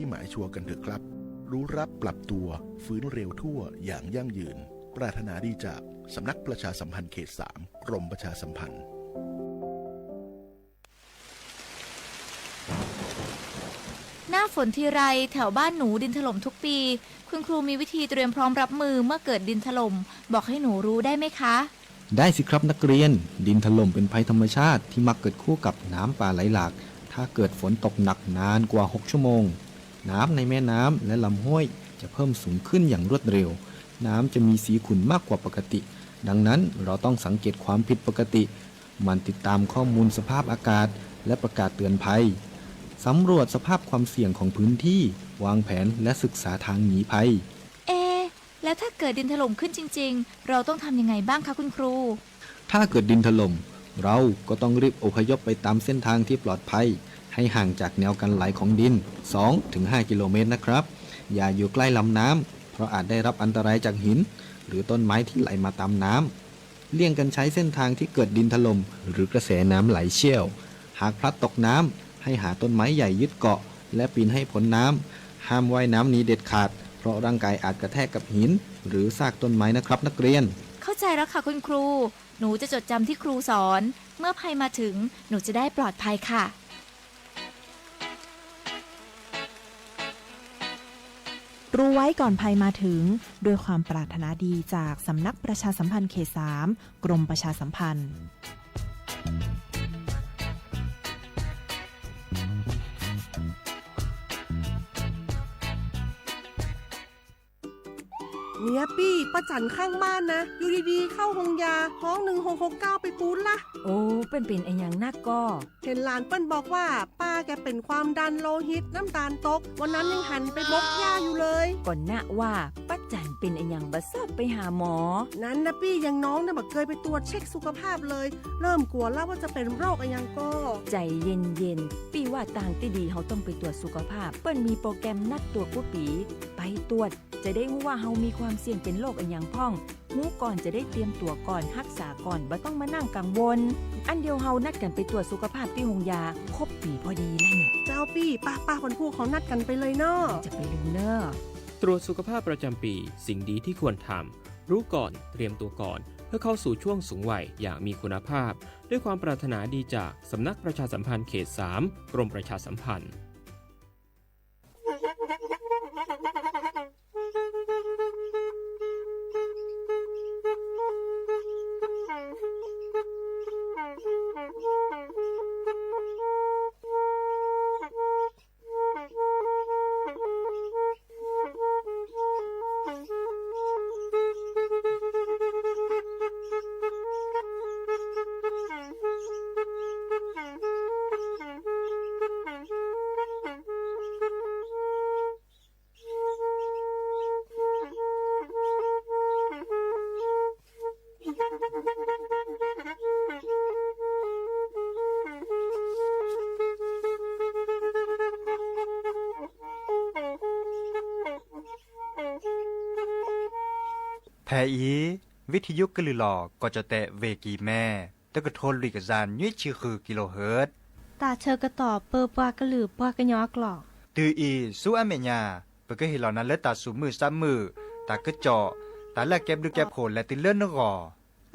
ที่หมายชัวร์กันเถอะครับ รู้รับปรับตัว ฟื้นเร็วทั่ว อย่างยั่งยืน ปรารถนาดีจาก สำนักประชาสัมพันธ์เขตสาม กรมประชาสัมพันธ์ หน้าฝนทีไร แถวบ้านหนูดินถล่มทุกปี คุณครูมีวิธีเตรียมพร้อมรับมือเมื่อเกิดดินถล่ม บอกให้หนูรู้ได้ไหมคะ ได้สิครับนักเรียน ดินถล่มเป็นภัยธรรมชาติที่มักเกิดคู่กับน้ำป่าไหลหลาก ถ้าเกิดฝนตกหนักนานกว่าหกชั่วโมง น้ำในแม่น้ำและลำห้วยจะเพิ่มสูงขึ้นอย่างรวดเร็ว น้ำจะมีสีขุ่นมากกว่าปกติ ดังนั้นเราต้องสังเกตความผิดปกติ หมั่นติดตามข้อมูลสภาพอากาศและประกาศเตือนภัย สำรวจสภาพความเสี่ยงของพื้นที่ วางแผนและศึกษาทางหนีภัย เอะ แล้วถ้าเกิดดินถล่มขึ้นจริงๆ เราต้องทำยังไงบ้างคะคุณครู ถ้าเกิดดินถล่ม เราก็ต้องรีบอพยพไปตามเส้นทางที่ปลอดภัย ให้ห่างจากแนวกันไหลของดิน สองถึงห้ากิโลเมตรนะครับ อย่าอยู่ใกล้ลำน้ำ เพราะอาจได้รับอันตรายจากหิน หรือต้นไม้ที่ไหลมาตามน้ำ เลี่ยงการใช้เส้นทางที่เกิดดินถล่ม หรือกระแสน้ำไหลเชี่ยว หากพลัดตกน้ำ ให้หาต้นไม้ใหญ่ยึดเกาะ และปีนให้พ้นน้ำ ห้ามว่ายน้ำหนีเด็ดขาด เพราะร่างกายอาจกระแทกกับหิน หรือซากต้นไม้นะครับนักเรียน เข้าใจแล้วค่ะคุณครู หนูจะจดจำที่ครูสอน เมื่อภัยมาถึง หนูจะได้ปลอดภัยค่ะ รู้ไว้ก่อนภัยมาถึง ด้วยความปรารถนาดีจากสำนักประชาสัมพันธ์เขตสาม กรมประชาสัมพันธ์ เนี่ยปี้ ป้าจั๋นข้างบ้านนะ อยู่ดีๆ เข้าโฮงยา ฮ้องหนึ่งหกหกเก้าไปปู๊ดละ โอ้ เปิ้นเป๋นอะหยังนักก่อ เห็นหลานเปิ้นบอกว่า ป้าแกเป็นความดันโลหิต น้ำตาลตก วันนั้นยังหันไปบกหญ้าอยู่เลย ก่อนนะว่า ป้าจั๋นเป๋นอะหยังบ่ชอบไปหาหมอ นั้นนะปี้ อย่างน้องเนี่ยบ่เคยไปตรวจเช็คสุขภาพเลย เริ่มกลัวแล้วว่าจะเป็นโรคอะหยังก่อ ใจ๋เย็นๆ ปี้ว่าตางตี้ดีเฮาต้องไปตรวจสุขภาพ เปิ้นมีโปรแกรมนัดตรวจกู้ปี๋ ไปตรวจ จะได้ฮู้ว่าเฮามีความเสี่ยงเป๋นโรคอะหยังพ่อง ฮู้ก่อนจะได้เตรียมตั๋วก่อน ฮักษาก่อน บ่ต้องมานั่งกังวล อั้นเดี๋ยวเฮานัดกั๋นไปตรวจสุขภาพตี้โฮงยา ครบปี๋พอดีแล้วเนี่ย เจ้าปี้ ป้าๆ วันพูกเฮานัดกั๋นไปเลยเนาะ จะไปลืมเน่อ ตรวจสุขภาพประจำปี สิ่งดีที่ควรทำ รู้ก่อน เตรียมตัวก่อน เพื่อเข้าสู่ช่วงสูงวัยอย่างมีคุณภาพ ด้วยความปรารถนาดีจากสำนักประชาสัมพันธ์เขตสาม กรมประชาสัมพันธ์ ဖဲအံၤ ဝံထံယုကလုၢ်လီၤ ကီၢ်ကၠီၣ်တဲၣ် ဝ့ၢ်ကံၢ်မဲ တကထိလွံၢ်ကယၤ နွံဆံဃု ကံလိဟၢၣ် တၢ်ဆၢကတီၢ်ပၢပှၤကလုာ်ပှၤကညီအကျိာ် တုၤအံၤဆူအမဲာ်ညါ ပကဟ့ၣ်လီၤနၤလၢတၢ်သူၣ်မုာ်သးမုာ်, တၢ်ကစီၣ်, တၢ်လၢအကဲဘျုးကဲဖှိၣ်လဲၤတုၤလၢနဂီၢ်.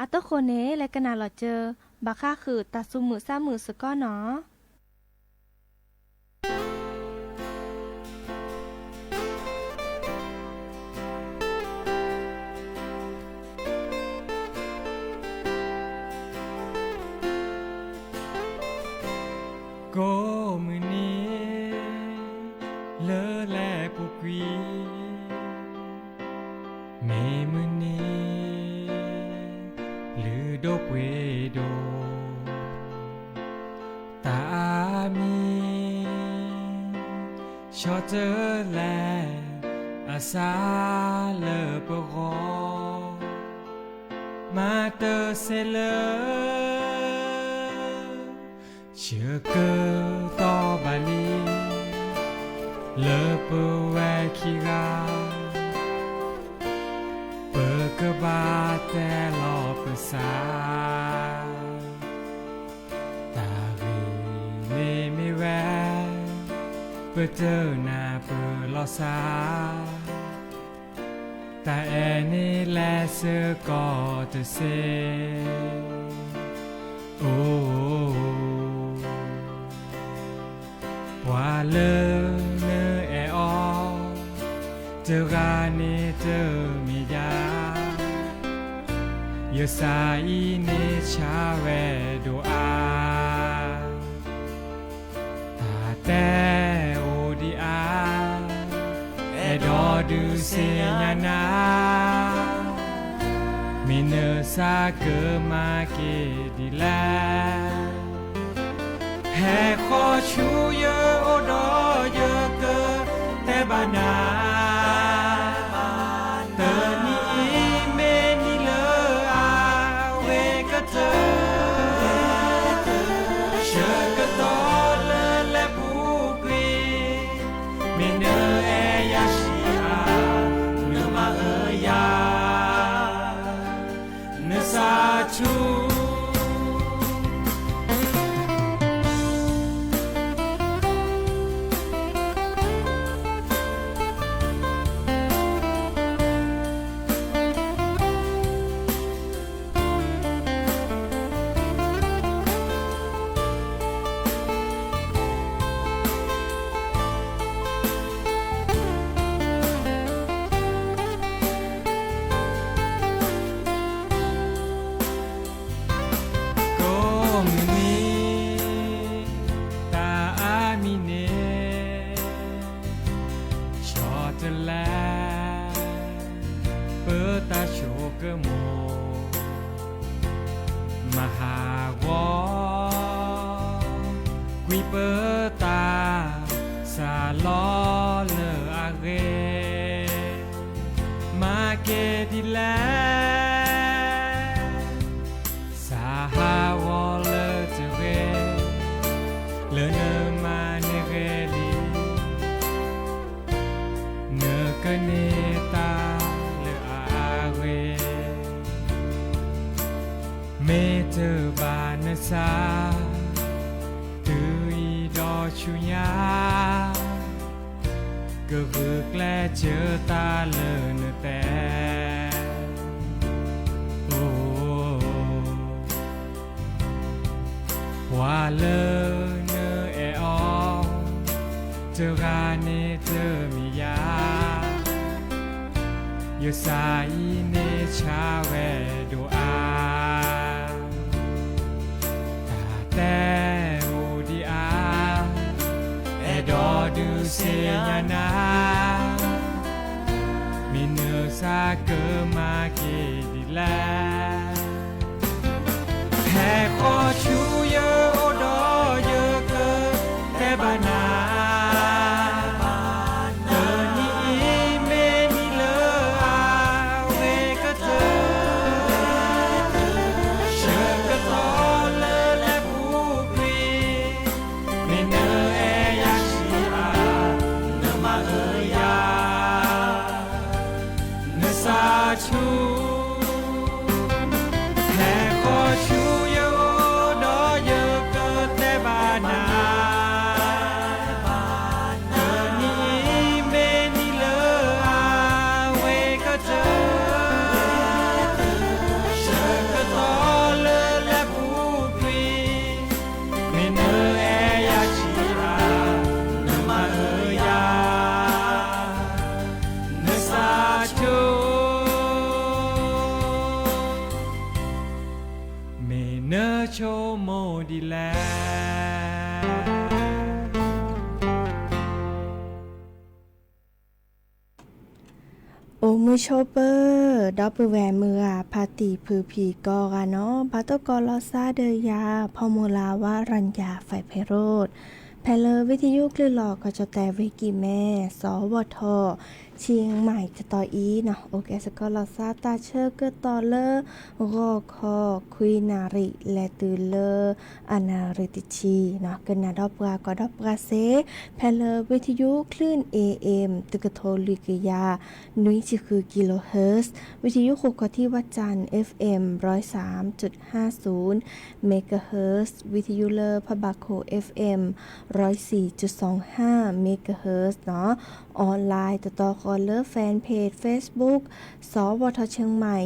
အတဃိန့ၣ် လဲၤကနၣ်လီၤစၢၤ ဘၣ်ဃးဃုာ်တၢ်သူၣ်မုာ်သးမုာ်စ့ၢ်ကီးနီၤ. ကိးမုၢ်နံၤ လၢလဲၤပူၤကွံာ်, မ့ၢ်မုၢ်နံၤ လုၢ်ဒိၣ်ပှ့ၤဒိၣ်, တၢ်အါမံၤ ဆီၣ်တလဲၤ အစၢ်လၢပဂီၢ်, မၤတစဲးလၢ ဆၢကတီၢ်ဘၣ်လံ လၢပဝဲခံဂၤ ပကဘၣ်တဲလီၤပသး တၢ်ဂ့ၢ်မ့ၢ်မ့ၢ်ဝဲ ပတနၢ်ပၢၢ်လီၤစၢ်, တၢ်အဲၣ်န့ၣ်လဲၤစ့ၢ်ကီးတစ့ၢ်, အိ, ပှၤလၢနအဲၣ်အီၤ တဂၤန့ၣ်တမ့ၢ်ယၤ, ယစၢ်အံၤန့ၣ်ဆါဝဲဒိၣ်အါ. တၢ်တဲအိၣ်ဒံးအါ, အဲၣ်ဒိးဒုးသ့ၣ်ညါနၤ, မ့ၢ်နစၢ်ကမၤက့ၤဒ်လဲၣ်. ဟဲဃီၤဆူယအိၣ်ဒီးယကတဲဘၣ်နၤ, တနံၤအံၤမ့ၢ်နံၤလၢအဝဲကတၢၢ်, ဆၢကတီၢ်လၢလဲၤပူၤကွံာ်, မ့ၢ်နအဲၣ်ယၤဆံးဧါ, နမၤအၢယၤ နစၢ်ထူ ကိးမုၢ်နံၤ တၢ်အါမံၤန့ၣ် ဆီတလဲ ပတၢ်ဆိကမိၣ် မၤဟးဂီၤ ကွံာ်ပတၢ် စၢ်လီၤလၢအဂ့ၤ မၤက့ၤဒ်လဲၣ် စၢ်ဟးဂီၤလၢတဂ့ၤ လၢနမၤန့ၢ်ဂ့ၤလံ နကန့ၢ်တၢ်လၢအဂ့ၤ မ့ၢ်တဘၣ်နစၢ် တုၤအံၤဒီးဆူညါ ကဂုာ်ကျဲးစၢးတၢ်လၢနတဲ အိ ပှၤလၢနအဲၣ်အီၤ တဂၤန့ၣ်တမ့ၢ်ယၤ ယစၢ်အံၤန့ၣ်ဆါဝဲဒိၣ်အါ တၢ်တဲအိၣ်ဒံးအါ အဲၣ်ဒိးဒုးသ့ၣ်ညါနၤ မ့ၢ်နစၢ်ကမၤက့ၤဒ်လဲၣ် ဟဲဃီၤဆူယအိၣ်ဒီးယကတဲဘၣ်နၤ တနံၤအံၤမ့ၢ်နံၤလၢအ ဝဲကတၢၢ် ဆၢကတီၢ်လၢလဲၤပူၤကွံာ် မ့ၢ်နအဲၣ်ယၤဆံးဧါ နမၤအၢယၤ နစၢ်ထူ ဟဲဃီၤဆူယအိၣ်ဒီးယကတဲဘၣ်နၤ တနံၤအံၤမ့ၢ်နံၤလၢအ ဝဲကတၢၢ် ဆၢကတီၢ်လၢလဲၤပူၤကွံာ် မ့ၢ်နအဲၣ်ယၤဆံးဧါ နမၤအၢယၤ နစၢ်ထူ မ့ၢ်နဆိကမိၣ်ဒ်လဲၣ် အိၣ်မုာ်ဆိးပၢၤ ဒီပုၢ်ဝဲၢ်မုၢ်ဂၤဖါတံၢ်ဖုဖံးကိးဂၤနီၢ် ဘၣ်တကိးလီၤစၢ်ဒီးယၤ ဖီမုၢ်လၢ်ဝါရၤယၤ ဖဲးဖဲးရိၣ် ဖဲလၢ ဝံထယုၣ် ကလုာ်လီၤကီၢ်ကၠီၣ်တဲၣ် ဝ့ၢ်ကံၢ်မဲ စီၤဝီၣ်ထီၣ် ဆံမၢၣ် တတီၤအံၤနီၢ် အိၣ်ကဲစ့ၢ်ကီးလီၤစၢ်တၢ်ဆၢကတီၢ်လၢ ဂီၤခီ ခွံနၣ်ရံၣ် လဲၤတုၤလၢ အနၣ်ရံၣ်တဆံနီၢ် ကနၣ်ဒီးပှၤကိးဒီးပှၤစ့ၢ် ဖဲလၢ ဝံထယုၣ် คลื่น เอเอ็ม တကထိလွံၢ်ကယၤ နွံဆံဃု kilohertz ဝံထယုၣ် ဃိးခီၣ်ထံး ဝၣ်စၣ် FM ร้อยสามจุดห้าศูนย์ megahertz ဝံထယုၣ်လၢ พระบาโข FM ร้อยสี่จุดสองห้าเมกะเฮิรตซ์ เนาะ online တတီၤဃီလၢ fan page Facebook สวท เชียงใหม่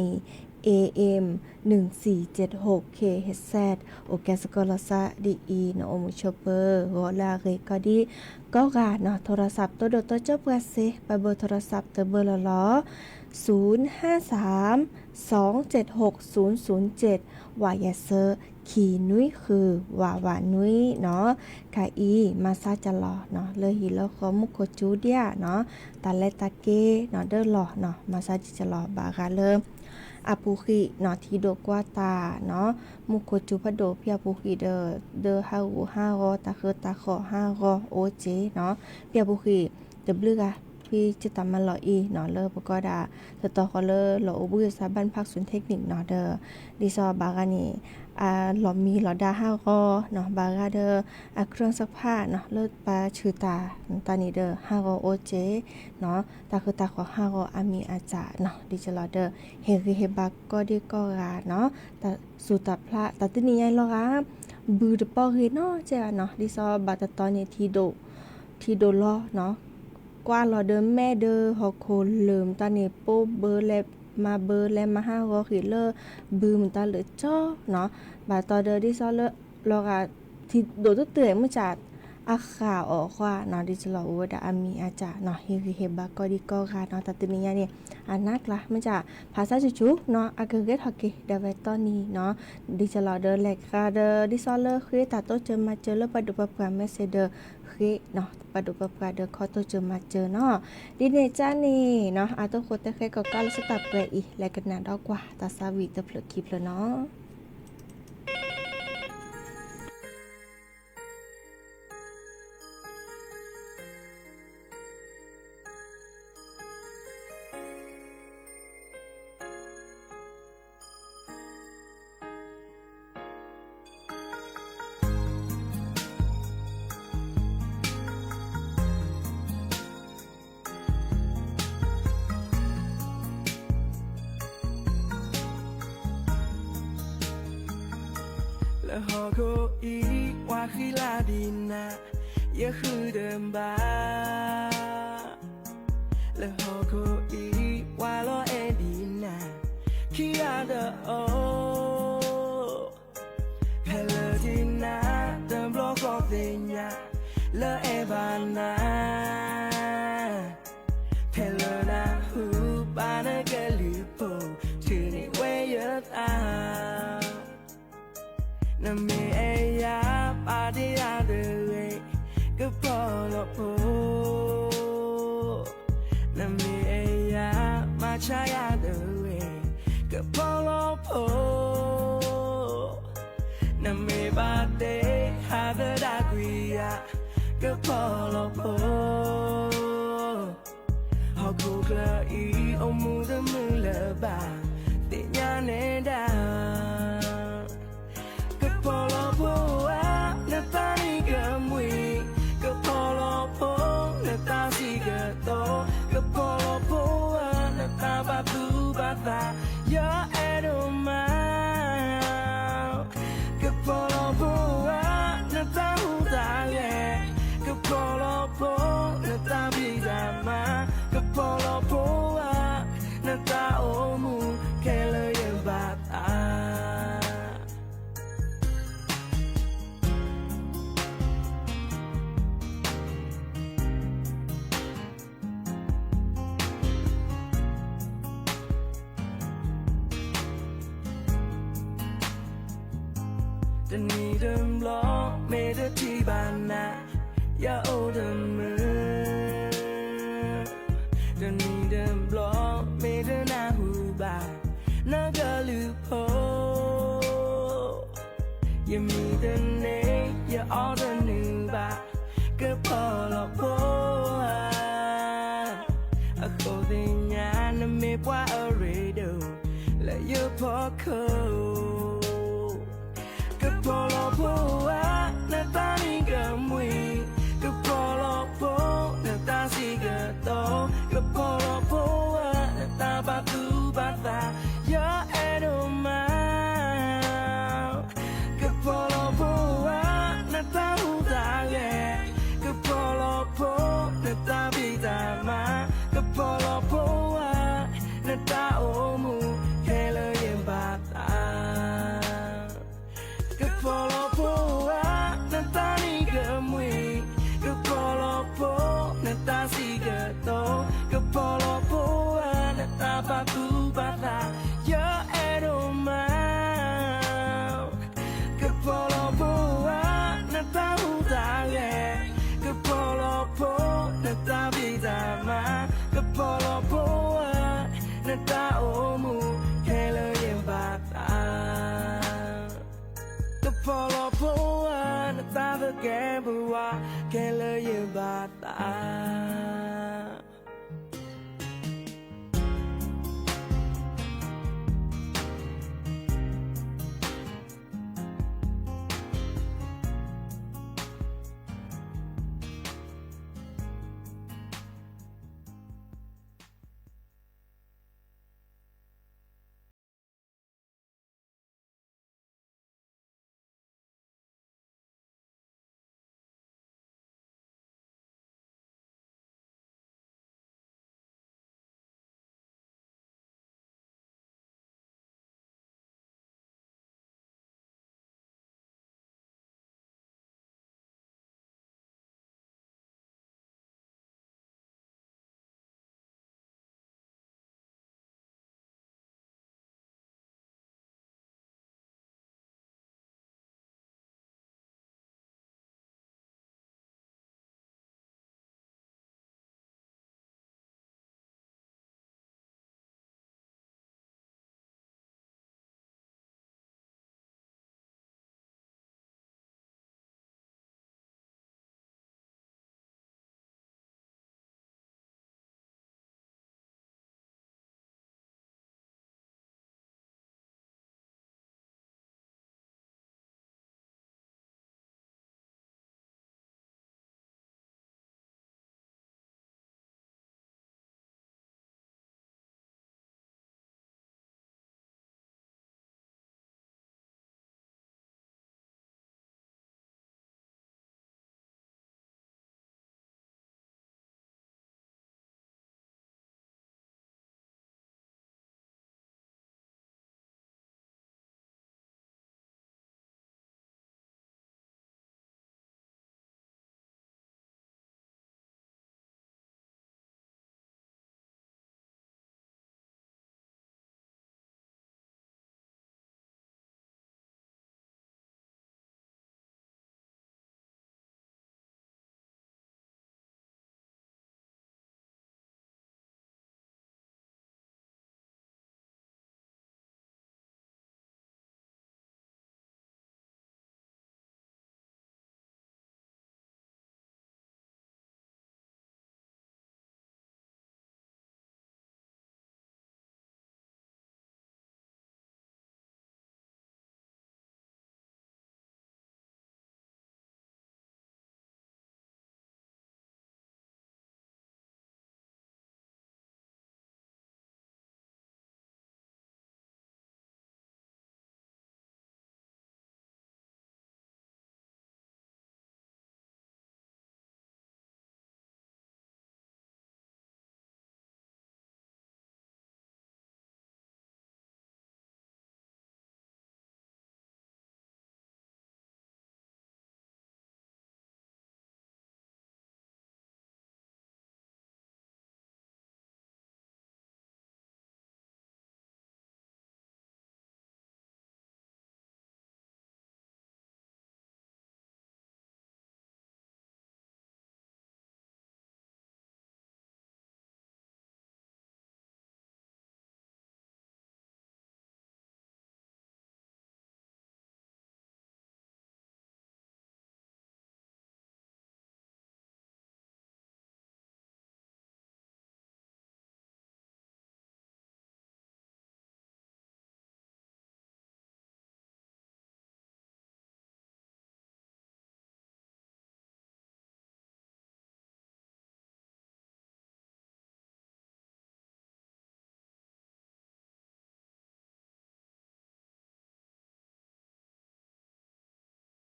เอ เอ็ม หนึ่งสี่เจ็ดหก เค เอช เซด အိၣ်ကဲစ့ၢ်ကီးလီၤစၢ်ဒ်အံၤ နအိၣ်မူဆိးပၢၤ ဂီၤလၢအဂ့ၤကီၢ်ဒံးကီၢ်ဂၤ เนาะ โทรศัพท์ တိၢ်ဒိၣ်တိၢ်ကၠိပှၤစ့ ပဘၢၣ် โทรศัพท์ တဘၢၣ်လီၤလီၤ ศูนย์ห้าสาม สองเจ็ดหก ศูนย์ศูนย์เจ็ด ဝးယဲၢ်ဆၢ ခံနွံဃု ဝးဝးနွံ เนาะ ခဲအံၤ မၤစၢ်ကလီၤ เนาะ လၢဟံၣ်လၢဃီ မူခိၣ်စူၤဒံးဧါ เนาะ တၢ်လဲၤတၢ်က့ၤ เนาะ ဒၢလီၤ เนาะ မၤစၢ်ကလီၤ ဘၣ်ဃးလၢ အပူၤဃံး เนาะ ထံဒိၣ်ကွၢ်တၢ် เนาะ မူခိၣ်စူၤဖးဒိၣ် ဖဲအပူၤဃံးဒီး ဒၢဟးဂူာ်ဟးဂီၤ တၢ်ဃၢတၢ်ဃီၣ်ဟးဂီၤအိၣ်က့ၤ เนาะ ဖဲအပူၤဃံး တဘျုးဂၤ ဖဲကၠ့တၢ်မၤလီၤအံၤ เนาะ လၢပကီၢ်ဒၣ် တတီၤဃီလၢလီၢ်အိၣ်ဘှံးအသး บ้านพักศูนย์เทคนิค เนาะ ဒီး ဒ်သိးဘၣ်ဂၤန့ၣ် အလီၢ်မံလီၤဒါဟးဂီၤ เนาะ ဘၣ်ဂၤဒီး အเครื่องซักผ้า เนาะ လၢပှၤဆူၣ်တၢ် တၢ်န့ၣ်ဒီး ဟးဂီၤအိၣ်က့ၤ เนาะ တၢ်ဃၢတၢ်ဃီၣ်ဟးဂီၤအါမံၤအါစှၤ เนาะ ဒ်ကလီၤဒီး ဟ့ၣ်ဂံၢ်ဟ့ၣ်ဘါကီၢ်ဒံးကီၢ်ဂၤ เนาะ တၢ်စူၢ်တၢ်ဖျး တၢ်တနံၤညါအံၤလီၤဂာ် ဘုတပီၢ်ဂ့ၤနီတစဲးဘၣ် เนาะ ဒ်သိးဘၣ်တတီၤန့ၣ် ထံဒိၣ် ထံဒိၣ်လီၤ เนาะ ကွၢ်လီၤဒီးမဲဒီး ဟီၣ်ခိၣ်လၢာ်မတၤန့ၣ် ပိၢ်ဘၢလဲၤမၤဘၢလဲၤမၤဟးဂီၤဃံးလၢ ဘုမတၤလၢာ်ကၠီ เนาะ ဘၣ်တတီၤဒီး ဒ်သိးလၢ လီၤဂာ် ထံဒိၣ်တတုၤမုၢ်စၢ် အဃၣ်အီၣ်ဃီ เนาะ ဒ်ကလီၤအိၣ်ဝဲဒၣ်အါမံၤအါစှၤ เนาะ ဟ့ၣ်ဂံၢ်ဟ့ၣ်ဘါကီၢ်ဒံးကီၢ်ဂၤ เนาะ တၢ်တနံၤညါန့ၣ် အနၢ်ကျါ မုၢ်စၢ် ဖးဆါဆူၣ်ဆူၣ် เนาะ အကဂဲၤထီၣ်က့ၤ ဒီးဝဲတီနံၤ เนาะ ဒ်ကလီၤဒီး လဲၤဃါဒီး ဒ်သိးလၢဃ့တၢ်တိစၢၤမၤစၢၤလၢပှၤဒိၣ်ပှၤပှၢ် message ဒီး ဃ့ เนาะ ပှၤဒိၣ်ပှၤပှၢ်ဒီး ခီတိစၢၤမၤစၢၤ เนาะ ဒ်န့ၣ်ကန့ၣ် เนาะ အတိၢ်ဃိတဲဃဲကီးကါလၢဆၢတၢ်ပှဲၤအံၤ လဲၤကနၣ်ဒီးကွၢ်တၢ်သးဝံၣ်တဖျၢၣ်ခံဖျၢၣ် เนาะ လၢဟီၣ်ခိၣ်အံၤ ပှၤဃံလၤဒံးနၤ ယဃုတဘၣ် လၢဟီၣ်ခိၣ်အံၤ ပှၤလီၤအဲၣ်ဒံးနၤ ခံဂၤတအိၣ် ဖဲလၢတံနၤ တဘျီဃီသ့ၣ်ညါ လၢအဲၣ်ဘၣ်နၤ ဖဲလၢနဟူးဘၣ်နကလုၢ်ဖိ ထုးန့ၢ်ဝဲယသး နမ့ၢ်အဲၣ်ယၤ ပာ်တ့ၢ်ယၤတဂ့ၤ ကပီၤလီၤဖိ နမ့ၢ်အဲၣ်ယၤ မၤဆါယၤတဂ့ၤ ကပီၤလီၤဖိ နမ့ၢ်ဘၣ်တ့ၢ် ဟးသဒၣ်ကွံာ်ယၤ ကပီၤလီၤဖိ ဟီၣ်ခိၣ်ချၢအံၤ အိၣ်မူတမုာ်လၢၤဘၣ် သ့ၣ်ညါနဲဒၣ် ကပီၤလီၤဖိဧၢ နသးနံၤကမှံၤ ကပီၤလီၤဖိ နသးဆံးကတီၤ ကပီၤလီၤဖိဧၢ နသးဘၣ်သူၣ်ဘၣ်သး ယအဲၣ်ဒိးမး ကပီၤလီၤဖိဧၢ နသးဟူးသးဂဲၤ ကပီၤလီၤဖိ နသးဖံးသးမၤ ကပီၤလီၤဖိဧၢ နသးအိၣ်မူခဲလၢာ်ယဘၣ်သး တနံၤတဘျီ မ့ၢ်တထံၣ်ဘၣ်နၤ ယအိၣ်တမုာ် တနံၤတဘျီ မ့ၢ်တနၢ်ဟူဘၣ် နကလုၢ်ဖိ ယမံတန့ၢ် ယအီၣ်တနုာ်ဘၣ် ကပီၤလီၤဖိဧၢ အဃိသ့ၣ်ညါ နမ့ၢ်ပှၤအရ့ဒိၣ် လၢယဖီခိၣ် ကပီၤလီၤဖိဧၢ နသးနံၤကမှံၤ ကပီၤလီၤဖိ နသးဆံးကတီၤ ကပီၤလီၤဖိဧၢ နသးဘၣ်သူၣ်ဘၣ်သး ယအဲၣ်ဒိးမး ကပီၤလီၤဖိ ကဖီလီၤဖိဧၢ နတၢ်ဘၣ်သူၣ်ဘၣ်သး ယအဲၣ်ဒိၣ်မး ကဖီလီၤဖိဧၢ နတၢ်ဟူးတၢ်ဂဲၤ ကဖီလီၤဖိ နတၢ်ဖံးတၢ်မၤ ကဖီလီၤဖိဧၢ နတၢ်အိၣ်မူ ခဲလၢာ်ယဘၣ်သး ကဖီလီၤဖိဧၢ နတၢ်သကဲးပဝး ခဲလၢာ်ယဘၣ်သး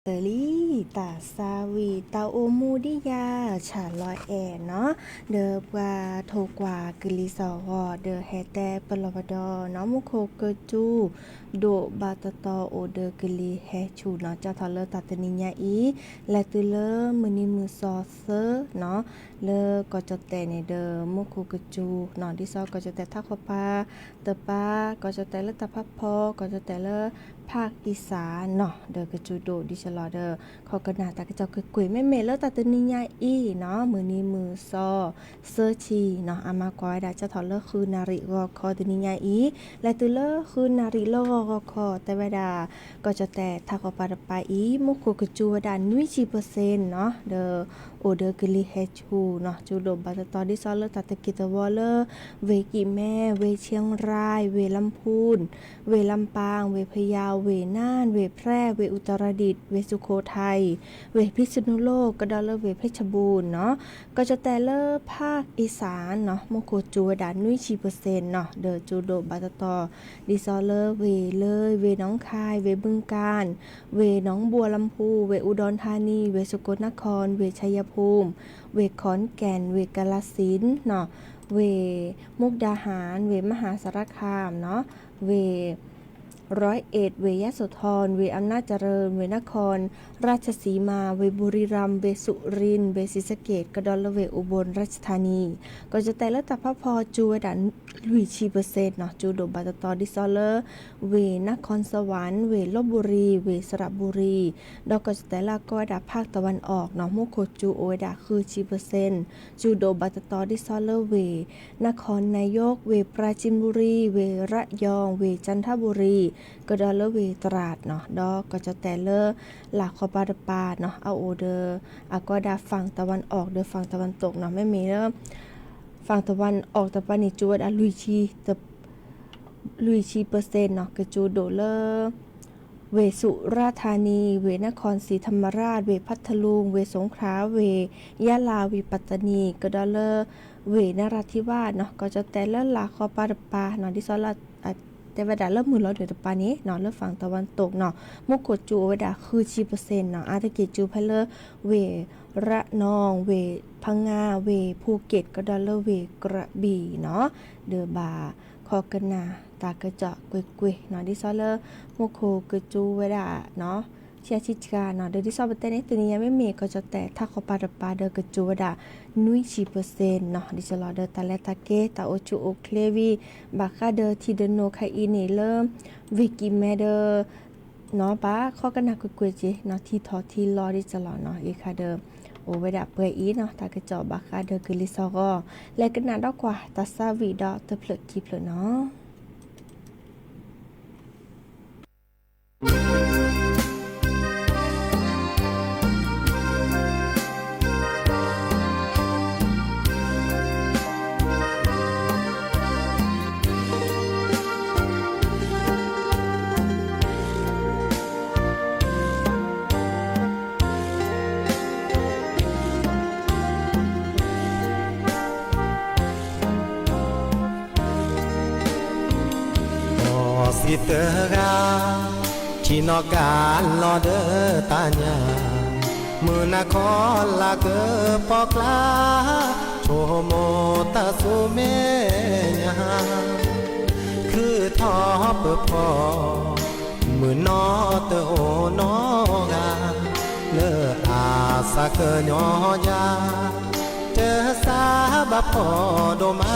တၢ်လံ, တၢ်သးဝံၣ် တၢ်အိၣ်မူဒံးယၤ ဆၣ်လီၤအဲၣ်နီၤ, ဒီးပှၤထိၣ်ကွၢ်ကလံၤစၢ်ဂီၤ ဒီးဟဲတဲပလီၢ်ပဒီနီၤ, မူခိၣ်ကစူၤ ဒိၣ်ဘၣ်တတီၤအိၣ်ဒီးကလံၤဟဲဆူၣ်နီၤ, ကၠီထီၣ်လၢတၢ်တနံၤညါအံၤ လဲၤတုၤလၢမုၢ်နံၤမုၢ်သီသၢနီၤ, လၢကီၢ်ကၠီၣ်တဲၣ်န့ၣ်ဒီး မူခိၣ်ကစူၤနီၤ, ဒ်သိးကီၢ်ကၠီၣ်တဲၣ်ထးခီပၤတပၤ, ကီၢ်ကၠီၣ်တဲၣ်လၢတၢ်ဖးဖီ, ကီၢ်ကၠီၣ်တဲၣ်လၢ ဖးကံစၢ်နီၤ, ဒီးကစူၤဒိၣ်ဒ်သိးလီၤဒီး ခီကနၣ်တၢ်ကစီၣ်ကွ့ၢ်ကွ့ၢ် မ့မ့ၢ်လၢတၢ်တနံၤညါအံၤနီၤ, မုၢ်နံၤမုၢ်သီသၢဆံနီၤ, အမၤကွၢ်ဝဲဒၣ်ကၠီထီၣ်လၢဃုနၣ်ရံၣ်ဂီၤခီတနံၤညါအံၤ, လဲၤတုၤလၢဃုနၣ်ရံၣ်လၢဂီၤဂီၤခီ တဲဝဲဒၣ် ကီၢ်ကၠီၣ်တဲၣ်ထးခီပၤတပၤအံၤ မူခိၣ်ကစူၤဝဲဒၣ်နွံဆံပၢၢ်စ့ၣ်နီၤ, ဒီးအိၣ်ဒီးကလံၤဟဲဆူၣ်နီၤ, ကစူၤဒိၣ်ဘၣ်တတီၤဒ်သိးလၢတၢ်တက့ၢ်တဝီလၢ ဝ့ၢ်ကံၣ်မဲ, ဝ့ၢ်ခၠ့ၣ်ရၢၢ်, ဝ့ၢ်လမ်းဖူၣ်, ဝ့ၢ်လမ်းပၣ်, ဝ့ၢ်ဖယါ, ဝ့ၢ်နၢၣ်, ဝ့ၢ်ဖြဲၣ်, ဝ့ၢ်အူတရဒံး, ဝ့ၢ်စူခိၣ်ထၢၣ်, ဝ့ၢ်ဖံးစနူလိၣ် ကဒီးလၢဝ့ၢ်ဖ့ၣ်ဆၣ်ဘူၣ်နီၤ, ကီၢ်ကၠီၣ်တဲၣ်လၢဖးကံစၢ်နီၤ, မူခိၣ်ကစူၤဝဲဒၣ်နွံဆံပၢၢ်စ့ၣ်နီၤ, ဒီးကစူၤဒိၣ်ဘၣ်တတီၤ ဒ်သိးလၢဝ့ၢ်လၢ ဝ့ၢ်နီၣ်ခၢၣ်, ဝ့ၢ်ဘုၣ်ကၣ်, ဝ့ၢ်နီၣ်ဘိလမ်းဖူၣ်, ဝ့ၢ်အူဒီၣ်ထါနံ, ဝ့ၢ်စကိးနၢ်ခီၣ်, ဝ့ၢ်ခၠၢၣ်ယၢၣ်ဖူၣ်, ဝ့ၢ်ခီၣ်ကၠဲၣ်, ဝ့ၢ်ကလၤစ့ၣ်နီၤ, ဝ့ၢ်မူၣ်ကဒါဟၣ်, ဝ့ၢ်မဟၣ်စၣ်ရခၣ်နီၤ, ဝ့ၢ် ร้อยเอ็ด, ဝ့ၢ်ယะโสธร, ဝ့ၢ်อำนาจเจริญ, ဝ့ၢ်นครราชสีมา, ဝ့ၢ်ဘူရံၤရၣ်, ဝ့ၢ်สุรินทร์, ဝ့ၢ်ศรีสะเกษ ကဒီးလၢဝ့ၢ်อุบลราชธานี, ကီၢ်ကၠီၣ်တဲၣ်လၢတၢ်ဖးဖီကစူၤဝဲဒၣ်လွံၢ်ဆံပၢၢ်စ့ၣ်နီၤ, ကစူၤဒိၣ်ဘၣ်တတီၤဒ်သိးလၢ ဝ့ၢ်นครสวรรค์, ဝ့ၢ်ลพบุรี, ဝ့ၢ်สระบุรี, ဒီးကီၢ်ကၠီၣ်တဲၣ်လၢအကိးဝဲဒၣ်ภาคตะวันออกနီၤ, မူခိၣ်ကစူၤအိၣ်ဝဲဒၣ်ဃုဆံပၢၢ်စ့ၣ်, ကစူၤဒိၣ်ဘၣ်တတီၤဒ်သိးလၢဝ့ၢ် นครนายก, ဝ့ၢ်ปราจีนบุรี, ဝ့ၢ်ระยอง, ဝ့ၢ်จันทบุรี, ကဒီးလၢဝ့ၢ်ตราดနီၤ, ဒီးကီၢ်ကၠီၣ်တဲၣ်လၢ လၢ်ခီပၤတပၤနီၤ, အအိၣ်ဒီး အကိးဝဲဒၣ် ฝั่งตะวันออก ဒီး ฝั่งตะวันตกနီၤ, မ့မ့ၢ်လၢ ฝั่งตะวันออก တပၤန့ၣ် ကစူၤဝဲဒၣ် လွံၢ်ဆံပၢၢ်စ့ၣ်နီၤ, ကစူၤဒိၣ်လၢ ဝ့ၢ်สุราษฎร์ธานี, ဝ့ၢ်นครศรีธรรมราช, ဝ့ၢ်พัทลุง, ဝ့ၢ်สงขลา, ဝ့ၢ်ยะลา, ဝ့ၢ်ปัตตานี, ကဒီးလၢ ဝ့ၢ်นราธิวาสနီၤ, ကီၢ်ကၠီၣ်တဲၣ်လၢလၢ်ခီပၤတပၤနီၤ, ဒ်သိးလၢ တဲဝဲဒၣ်လၢမုၢ်လီၤနုာ်တပၤန့ၣ်နီၤ, လၢ ฝั่งตะวันตกနီၤ, မူခိၣ်ကစူၤအိၣ်ဝဲဒၣ်ဃုဆံပၢၢ်စ့ၣ်နီၤ, အါတက့ၢ်ကစူၤဖဲလၢ ဝ့ၢ်ระนอง, ဝ့ၢ်พังงา, ဝ့ၢ်ภูเก็ต ကဒီးလၢဝ့ၢ်กระบี่နီၤ, ဒီးဘၣ်ခီကနၣ်တၢ်ကစီၣ်ကွ့ၢ်ကွ့ၢ်နီၤ, ဒ်သိးလၢ မူခိၣ်ကစူၤဝဲဒၣ်နီၤ, ဆံးဆံးတဂၤနီၤ, ဒီးဒ်သိးပတဲန့ၣ် တနံၤညါမ့မ့ၢ် ကီၢ်ကၠီၣ်တဲၣ်ထးခီပၤတပၤဒီးကစူၤဝဲဒၣ် နွံဆံပၢၢ်စ့ၣ်နီၤ, ဒ်သိးလီၤဒီးတၢ်လဲၤတၢ်က့ၤ တၢ်အိၣ်ဆူၣ်အိၣ်ချ့ဝံၤ ဘၣ်ဃးဒီးထံဒၢနုာ်ခါအံၤန့ၣ်လၢ ဝ့ၢ်ကံၣ်မဲဒီး နီၤ ဘၣ်ခီကနၣ်ကွ့ၢ်ကွ့ၢ်က့ၤနီၤ, ထံထီၣ်ထံလီၤဒ်သိးလီၤနီၤ, အံၤခါဒီး အိၣ်ဝဲဒၣ်ပှဲၤအံၤနီၤ, တၢ်ကစီၣ်ဘၣ်ဃးဒီးကလံၤစီၤဂီၤ, လဲၤကနၣ်ဒီးကွၢ်တၢ်သးဝံၣ်ဒီးတဖျၢၣ်ခံဖျၢၣ်နီၤ. ဒီးစံးတဂၤ, ထံၣ်နီၣ်ကးလီၤဒီးတၢ်ညၣ်, မုၢ်နၤခီလၢကပီၤကျါ, ဆိကမိၣ်တၢ်ဆူမဲာ်ညါ, ခုၣ်ထီၣ်ပၢၤဖီ, မုၢ်နီၢ်တအိၣ်နီတဂၤ, လၢအသးကညီၤယၤ, တသးဘၣ်ဖှီၣ်ဒိၣ်မး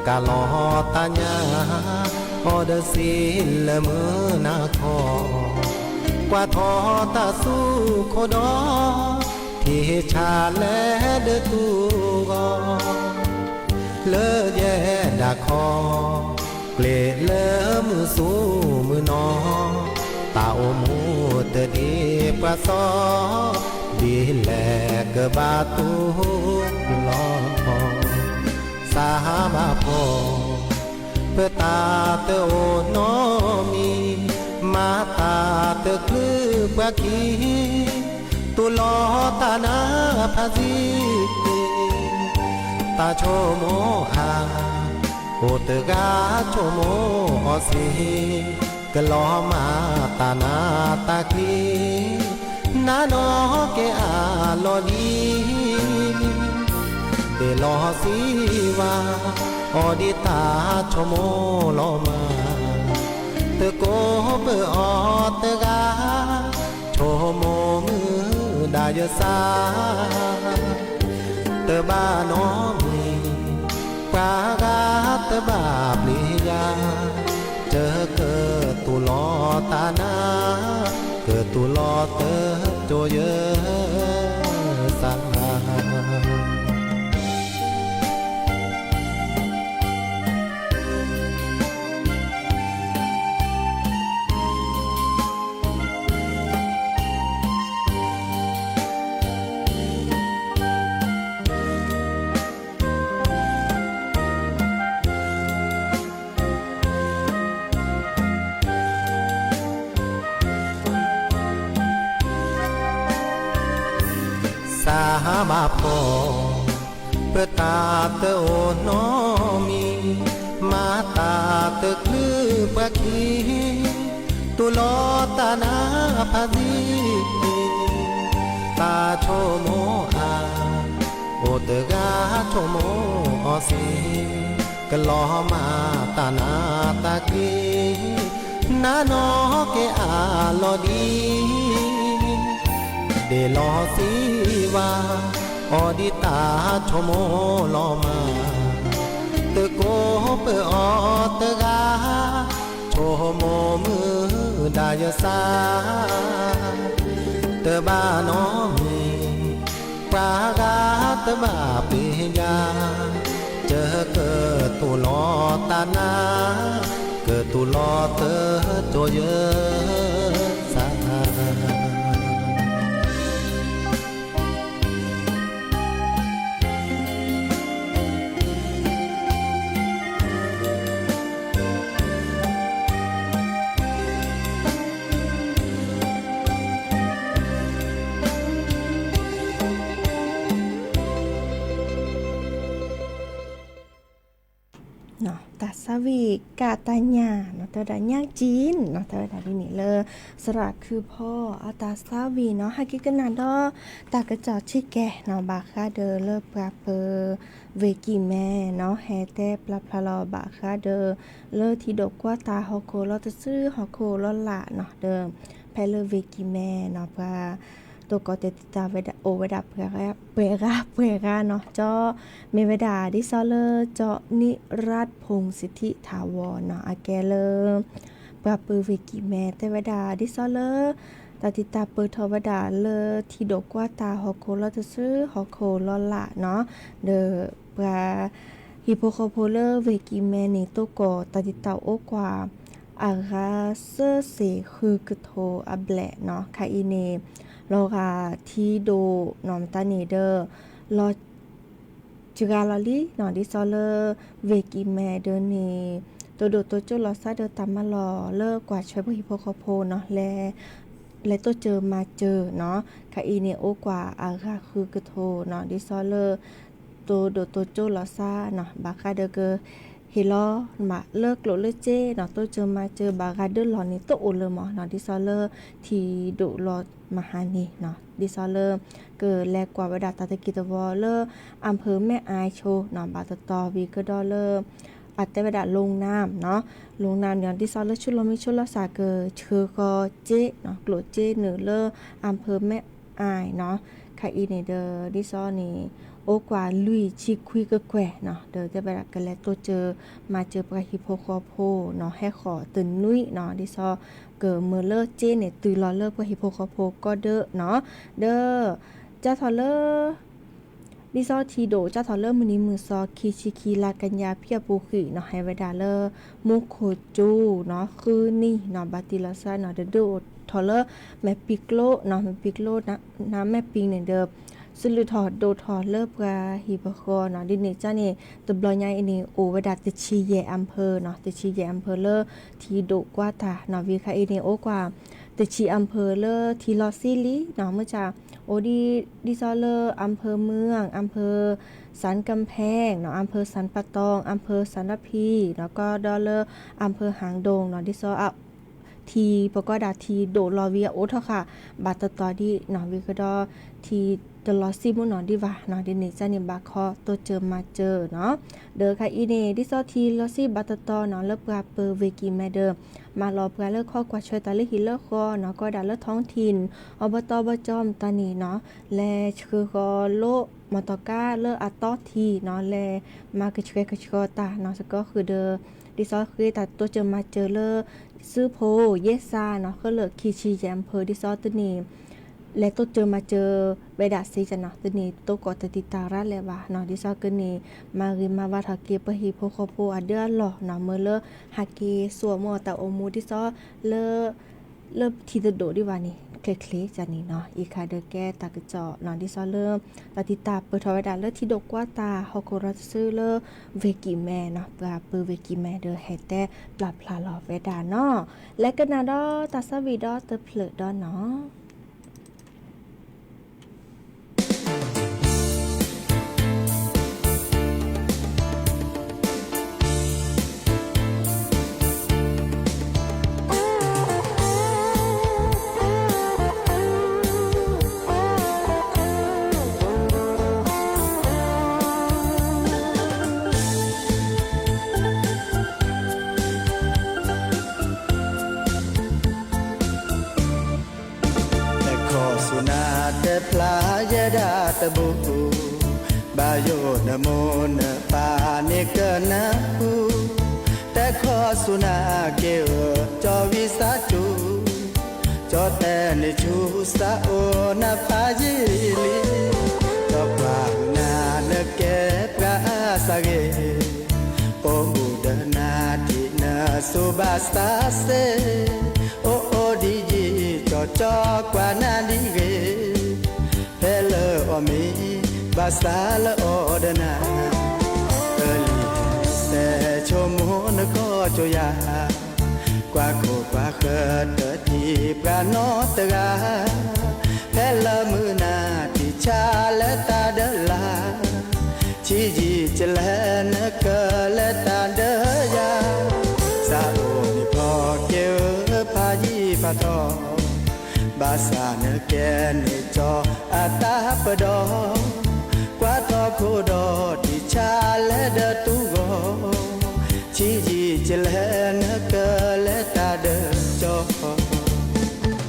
ကးလီၤတၢ်ညၣ်, အီၣ်ဒီးစံးလၢမုၢ်နၤခီ, ကွၢ်ထီၣ်တၢ်သူခိၣ်ဒီး, ထံၣ်ဆၣ်လဲၤဒီးသူဂီၢ်, လၢယဲဒၣ်ခီ, ကျဲလၢမုၢ်ဆူၣ်မုၢ်နီၢ်, တၢ်အိၣ်မူတဒ်ပှၤစီ, ဒ်လဲၣ်ကဘၣ်တူၢ်လီၤ သးဘၣ်ဖှီၣ်, ပတၢ်တအိၣ်နီတမံၤ, မၤတၢ်တချုးပှၤခံ, တူၢ်လိာ်တၢ်နါဖးသံ, တၢ်ဆိကမိၣ်အါ, အိၣ်တဂၤဆိကမိၣ်အီၤစ့ၢ် ကလီၤမၤတၢ်နးတၢ်ကျံၤ, နးနီၢ်က့ၤအလီၢ်လံၤ, ဒ့ၣ်လီၤစံးဝါ, အီၤဒ်တၢ်ဆိကမိၣ်လီၤမး, တကိးပၢၤအီၤတဂၤ, ဆိကမိၣ်မုာ်ဒၣ်ယသး တဘၣ်နီတမံၤ, ပှၤဂၤတဘၣ်ပျံၤယၤ, ကကတူၢ်လိာ်တၢ်နး, ကတူၢ်လိာ်တကၠိယသး. စၢ်ဘၣ်ဖှီၣ် ပတၢ်တအိၣ်နီတမံၤ, မၤတၢ်တချုးပှၤခံ, တူၢ်လိာ်တၢ်နးဖးသံ, တၢ်ဆိကမိၣ်အါ, အိၣ်တဂၤဆိကမိၣ်အီၤသ့, ကလီၤမၤတၢ်နးတၢ်ကျံၤ, နးနီၢ်က့ၤအလီၢ်လံၤ ဒ့ၣ်လီၤစံးဝါ, အီၤဒ်တၢ်ဆိကမိၣ်လီၤမး, တကိးပၢၤအီၤတဂၤ, ဆိကမိၣ်မုာ်ဒၣ်ယသး, တဘၣ်နီတမံၤ, ပှၤဂၤတဘၣ်ပျံၤယၤ, ကကတူၢ်လိာ်တၢ်နး, ကတူၢ်လိာ်တကၠိယသး. တၢ်သးဝံၣ်ကၣ်တၢ်ညၣ်နီၤ တဲဝဲဒၣ်ညၣ်ကၠံနီၤ တဲဝဲဒၣ်ဒ်န့ၣ်လၢ သရၣ်ခုဖီအတၢ်သးဝံၣ်နီၤ ဟဲက့ၤကနၣ်ဒီး တၢ်ကစီၣ်ဆ့ကဲနီၤ ဘၣ်ဃးဒီးလၢပှၤပၢၤ ဝ့ၢ်ကံၢ်မဲနီၤ ဟဲတဲပျၢ်ဖျါလီၤဘၣ်ဃးဒီး လၢထံဒိးကွၢ်တၢ်ဟီၣ်ခိၣ်လီၤတစု ဟီၣ်ခိၣ်လီၤလးနီၤ ဒီး ဖဲလၢဝ့ၢ်ကံၢ်မဲနီၤ ပှၤ သကိးတဲတံာ်တာ်ဝဲဒၣ် အိၣ်ဝဲဒၣ်ပှဲၤဂၤ ပှဲၤဂၤ ပှဲၤဂၤနီၤ ကၠီ မ့ၢ်ဝဲဒၣ် ဒ်သိးလၢ ကၠီနံရၢၣ် ဖူၣ်စထံထးဝီနီၤ အကဲလၢ ပှၤပၢၤဝ့ၢ်ကံၢ်မဲ တဲဝဲဒၣ် ဒ်သိးလၢ တၢ်တံာ်တာ်ပၢၢ်ထီၣ်ဝဲဒၣ်လၢထံဒိးကွၢ်တၢ်ဟီၣ်ခိၣ်လီၤတစု ဟီၣ်ခိၣ်လီၤလးနီၤ ဒီးပှၤ ဟံၣ်ဖိဃီဖိလၢဝ့ၢ်ကံၢ်မဲန့ၣ် သကိးတၢ်တံာ်တာ်အိၣ်ကွၢ် အဂၤသၢစ့ၣ်ဃုကထိအဘျဲၣ်နီၤ ခါအံၤန့ၣ် လီၤဂာ်ထံဒိးနီၤ မတၤန့ၣ်ဒီး လီၤ စှၤလီၤလံနီၤ ဒ်သိးလၢ ဝ့ၢ်ကံၢ်မဲဒီးန့ၣ် သိဒိၣ်သိကၠိလီၤစၢ်ဒီးတၢ်မၤလီၢ်လၢကွၢ်ထွဲပှၤဟံၣ်ဖိဃီဖိနီၤ လဲၤ လဲၤတိစၢၤမၤစၢၤနီၤ ခါအံၤန့ၣ် အိၣ်ကွၢ်အဂၤဃုကထိနီၤ ဒ်သိးလၢ သိဒိၣ်သိကၠိလီၤစၢ်နီၤ ဘၣ်ဃးဒီးက ဟ့ၣ်လီၤမးလၢကျိၣ်လၢစ့နီၤ တိစၢၤမၤစၢၤ ဘၣ်ဂၤဒၢလီၢ်န့ၣ် တအိၣ်လၢၤမးနီၤ ဒ်သိးလၢ ထံဒိးလီၤမဟါန့ၣ်နီၤ ဒ်သိးလၢ ကလဲၤကွၢ်ဝဲဒၣ်တၢ်တက့ၢ်တဝီလၢ အၣ်ဖၢၣ်မဲၣ်အၣ်ဆိနီၤ ဘၣ်တတီၤဝံၤကဒီးလၢ အတဲဝဲဒၣ် လူနၢမ်နီၤ လူနၢမ်န့ၣ် ဒ်သိးလၢဆူလီၤမ့ၢ်ဆူလီၤစၢ်ကဆှၢဃီစ့နီၤ ကျိၣ်စ့နုာ်လၢ အၣ်ဖၢၣ်မဲၣ်အၣ်နီၤ ခါအံၤန့ၣ်ဒီး ဒ်သိးန့ၣ် အိၣ်ကွၢ်လွံၢ်ဆံခွံကကွဲၢ်နီၤ ဒီးတဲဝဲဒၣ်ကလဲၤတိစၢၤမၤစၢၤပှၤဟံၣ်ဖိဃီဖိနီၤ ဟဲဃီၤတနွံနီၤ ဒ်သိး ကမၢလၢစ့န့ၣ်တုၤလီၤလၢပှၤဟံၣ်ဖိဃီဖိကီၢ်ဒၢးနီၤ ဒီး ကၢ်ထီၣ်လၢ ဒ်သိးထံဒိးကၢ်ထီၣ်လၢမုၢ်နံၤမုၢ်သီ ခံဆံခံ လါကညီ ဖဲအပူၤကွံာ်နီၤ ဟဲဝဲဒၣ်လၢ မူခိၣ်ကၠူနီၤ ဃုနံၤနီၤ ဘၣ်တံၢ်လီၤစၢ်နီၤ တဒုးအိၣ်ထီၣ်လၢ မဲာ်ပံၤကျိနီၤ မဲာ်ပံၤကျိ နမဲာ်ပံၤန့ၣ်ဒီး စလုၢ်ထီၣ်ဒိၣ်ထီၣ်လၢပှၤဟံၣ်ပဃီနီၤ ဒ်န့ၣ်ကၢ်န့ၣ် တဘျီညါအံၤန့ၣ် အိၣ်ဝဲဒၣ်တဆံယဲၢ်အၣ်ဖၢၣ်နီၤ တဆံယဲၢ်အၣ်ဖၢၣ်လၢ ထံဒိးကွၢ်တၢ်နီၤ ဝံၤခါအံၤန့ၣ် အိၣ်ကွၢ် တဆံအၣ်ဖၢၣ်လၢထံလီၤဆံလံနီၤ မုၢ်ဆါ အိၣ်ဒ် ဒ်သိးလၢ အၣ်ဖၢၣ်မုၢ် အၣ်ဖၢၣ် စၣ်ကၣ်ဖဲၣ်နီၤ အၣ်ဖၢၣ်စၣ်ပတီၣ် အၣ်ဖၢၣ်စၣ်လါဖံနီၤ ကဒီးလၢ အၣ်ဖၢၣ်ဟၣ်ဒိၣ်နီၤ ဒ်သိး ထံ ပကွၢ်ဒၣ်ထံဒိၣ်လီၤဝံၤအအိၣ်ထီၣ်ဃာ် ဘၣ်တတီၤဒ်နီၤ ဝံၤကဒီး ထံတလီၤစံၣ်မုၢ်နီၤဒံးဘၣ်နီၤ ဒ်န့ၣ်ကန့ၣ် ဘၣ်ခီတိစၢၤမၤစၢၤနီၤ ဒီးခါအံၤန့ၣ် ဒ်သိးထံလီၤစံၣ်ဘၣ်တတီၤနီၤ လၢပှၤပၢၤဝ့ၢ်ကံၣ်မဲဒီး မၤလီၤပှၤလၢခီကွၢ်ဆၢတၢ်လၢဟံၣ်လၢဃီနီၤ ကွၢ်ဒၣ်လၢ ท้องถิ่น အဘီတီၣ်ဘီကၠီ မတၤန့ၣ်နီၤ လဲၤဆှၢဃီၤလိၣ် မီတီကါလၢအတီထံနီၤ လဲၤမၤကဆှဲကဆှီတၢ်နီၤ စကီဃုာ်ဒီး ဒ်သိးဃ့တၢ်တိစၢၤမၤစၢၤလၢ စုဖိ ယဲၢ်စါနီၤ ဃၢလၢာ်ခံဆံယဲၢ် အဖၢ ဒ်သိးတန့ၣ် လဲၤတိစၢၤမၤစၢၤဝဲဒၣ်စ့ၢ်ကီးနီၤ တန့ၣ်တိကိးတတံာ်တာ်ရၣ်လဲၣ်ဘၣ်နီၤ ဒ်သိးကန့ၣ် မၤဂ့ၤမၤဝါထီၣ်က့ၤပှၤဟံၣ်ဖိဃီဖိအဒၢအလီၢ်နီၤ မ့ၢ်လၢဟးက့ၤစိာ်မုၢ်အတၢ်အိၣ်မူဒ်သိးလၢ လၢထံတဒိၣ်ဒံးဘၣ်န့ၣ် ချ့ချ့ကန့ၣ်နီၤ အံၤခါဒီးကဲတၢ်ကစီၣ်နီၤ ဒ်သိးလၢ တၢ်တံာ်တာ်ပၢၢ်ထီၣ်ဝဲဒၣ်လၢထံဒိၣ်ကွၢ်တၢ်ဟီၣ်ခိၣ်ဒီတစုလၢ ဝ့ၢ်ကံၣ်မဲနီၤ ပှၤပၢၤဝ့ၢ်ကံၣ်မဲဒီးဟဲတဲပျၢ်ဖျါလီၤဝဲဒၣ်နီၤ လဲၤကနၣ်ဒီးတၢ်ဆၢဝံၤဒီတဖျၢၣ်ဒီးနီၤ တခီစူၤနၤတဲဖျါယဲဒၣ်တဘိ, ဘၣ်ယိၣ်နမိၢ်နပၢ်န့ၣ်ကနၢ်ဟူ, တခီစူၤနၤက့ၤဧၢ ကၠီဝံသးစူၤ, ကၠီတဲန့ၣ်ဆူစးအိၣ်နဖးယံာ်လံ, ကၠီကွၢ်နၤနကဲပှၤအါစၢ်ဂ့ၤ, အိၣ်ဘူးဒီးနၤထံၣ်နစိၤဘၣ်ဆါစ့ၢ်, အိၣ်အိၣ်ဒ်ယံာ်ကၠီကၠီကွၢ်နၤဒ်ဂ့ၤ, ဖဲလၢအီၣ်မ့ၤ ဘၣ်ဆၣ်လၢအီၣ်ဒီးနၤ, ပလံၤစဲဆိကမိၣ်နကီၢ်ကၠိယၤ, ကွၢ်ခိၣ်ကွၢ်ဃၢၤတထံၣ်ပှၤနီတဂၤ, ဖဲလၢမုၢ်နၤထံၣ်ဆါလဲၤတၢ်ဒီးလၢ်, ဆံးယံာ်ကလဲၤနကလဲၤတၢ်ဒီးယၤ, စးအိၣ်န့ၣ်ဖီက့ၤဧၢဖးယံာ်ဖးထီ, ဘၣ်ဆၣ်နကဲန့ၣ်ကၠီအတၢ်ပဒီ, ကွၢ်ထီၣ်ခိၣ်ဒီးထံၣ်ဆါလဲၤဒီးတူၢ်ဂီၤ, ဆံးယံာ်ကလဲၤနကလဲၤတၢ်ဒီးကၠီ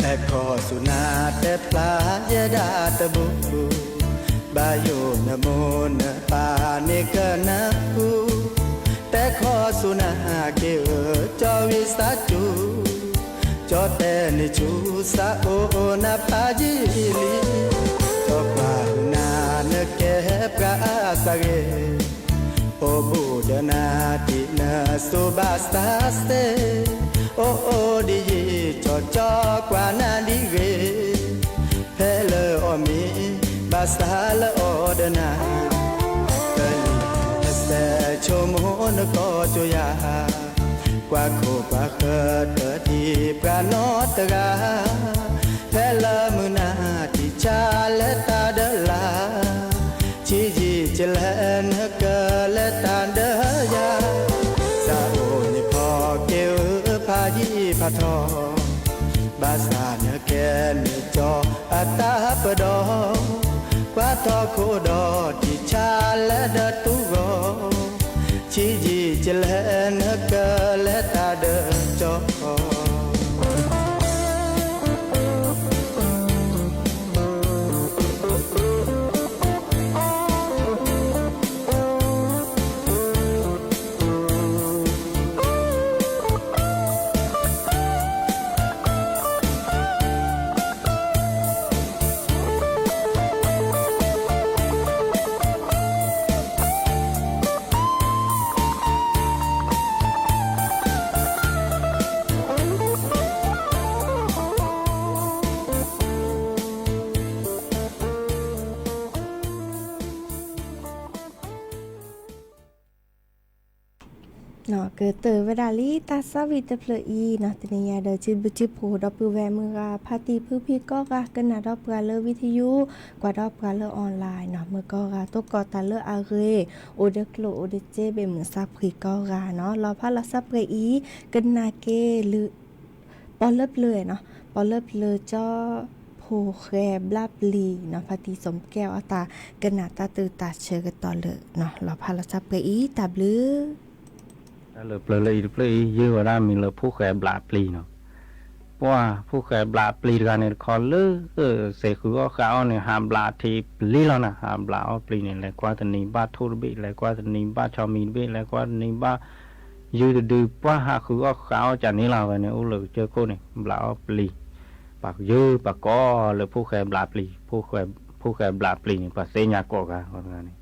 တခီစူၤနၤတဲဖျါယဲဒၣ်တဘိ, ဘၣ်ယိၣ်နမိၢ်နပၢ်န့ၣ်ကနၢ်ဟူ, တခီစူၤနၤက့ၤဧၢ ကၠီဝံသးစူၤ, ကၠီတဲန့ၣ်ဆူစးအိၣ်နဖးယံာ်လံ, ကၠီကွၢ်နၤနကဲပှၤအါစၢ်ဂ့ၤ, အိၣ်ဘူးဒီးနၤထံၣ်နစိၤဘၣ်ဆါစ့ၢ်, အိၣ်အိၣ်ဒ်ယံာ်ကၠီကၠီကွၢ်နၤဒ်ဂ့ၤ, ဖဲလၢအီၣ်မ့ၤ ဘၣ်ဆၣ်လၢအီၣ်ဒီးနၤ, ပလံၤစဲဆိကမိၣ်နကီၢ်ကၠိယၤ, ကွၢ်ခိၣ်ကွၢ်ဃၢၤတထံၣ်ပှၤနီတဂၤ, ဖဲလၢမုၢ်နၤထံၣ်ဆါလဲၤတၢ်ဒီးလၢ်, ဆံးယံာ်ကလဲၤနကလဲၤတၢ်ဒီးယၤ, စးအိၣ်န့ၣ်ဖီက့ၤဧၢဖးယံာ်ဖးထီ, ဘၣ်ဆၣ်နကဲန့ၣ်ကၠီအတၢ်ပဒီ, ကွၢ်ထီၣ်ခိၣ်ဒီးထံၣ်ဆါလဲၤဒီးတူၢ်ဂီၤ, ဆံးယံာ်ကလဲၤနကလဲၤတၢ်ဒီးကၠီ ကတၢၢ်ဝဲဒၣ်လံတၢ်သးဝံၣ်တဖျၢၣ်အံၤနီၤ, တနံၤညါဒီး စံးဘျုးစံးဖှိၣ်ဒီပုၢ်ဝဲၢ်မုၢ်ဂၤ ဖါတံၢ်ဖုဖံကိးဂၤ ကနၣ်ဒီးပှၤလၢ video ကွၢ်ဒီးပှၤလၢ online နီၤ, မုၢ်ကိးဂၤ တိၢ်ကီၢ်တၢ်လၢအဂ့ၤ, အိၣ်ဒီးကျိၣ်အိၣ်ဒီးစ့ ဘ့ၣ်မုၢ်စၢ်ဖှံကိးဂၤနီၤ, လီၤဖးလီၤစၢ်ပှဲၤအံၤ ကနၣ်က့ၤလၢ ပီၣ်လၢပျၢၤနီၤ, ပီၣ်လၢပျၢၤကၠီ ဖိၣ်ဃဲဘျါပျံၤနီၤ, ဖါတံၢ်စိၣ်ကဲအီၤတၢ် ကနၣ်တၢ်တုၤတၢ်ဆၢကတီၢ်လၢ လီၤဖးလီၤစၢ်ပှဲၤအံၤ တၢ်ဘျုး တၢ်လၢပျၢၤလၢအံၤတဖျၢၣ်အံၤ ယုၢ်ဝဲဒၣ်မံၤလၢဖိၣ်ဃဲဘျါပျံၤနီၤ, ပှၤဖိၣ်ဃဲဘျါပျံၤတဂၤန့ၣ်တခီလၢ စဲးဃုအီၣ်ဃးအီၣ်န့ၣ် ဟးဘျါထံပျံၤလီၤနၤ, ဟးဘျါအီၣ်ပျံၤန့ၣ် လဲၤကွၢ်တနံၤဘၣ်ထိၣ်တဘ့ၣ် လဲၤကွၢ်တနံၤဘၣ်ဆီမံၤတဘ့ၣ် လဲၤကွၢ်တနံၤဘၣ် ယုၢ်တဒု ပှၤဟးဃုအီၣ်ဃးအီၣ်ကန့ၣ်လီၤ, ဝဲန့ၣ်အိၣ်လၢကစၢၢ်ခိၣ်န့ၣ် ဘျါအီၣ်ပျံၤ, ပှၤယုၢ်ပှၤကိးလၢဖိၣ်ဃဲဘျါပျံၤ, ဖိၣ်ဃဲဘျါပျံၤန့ၣ် ပှၤသ့ၣ်ညါကိးဂၤဂၤန့ၣ်,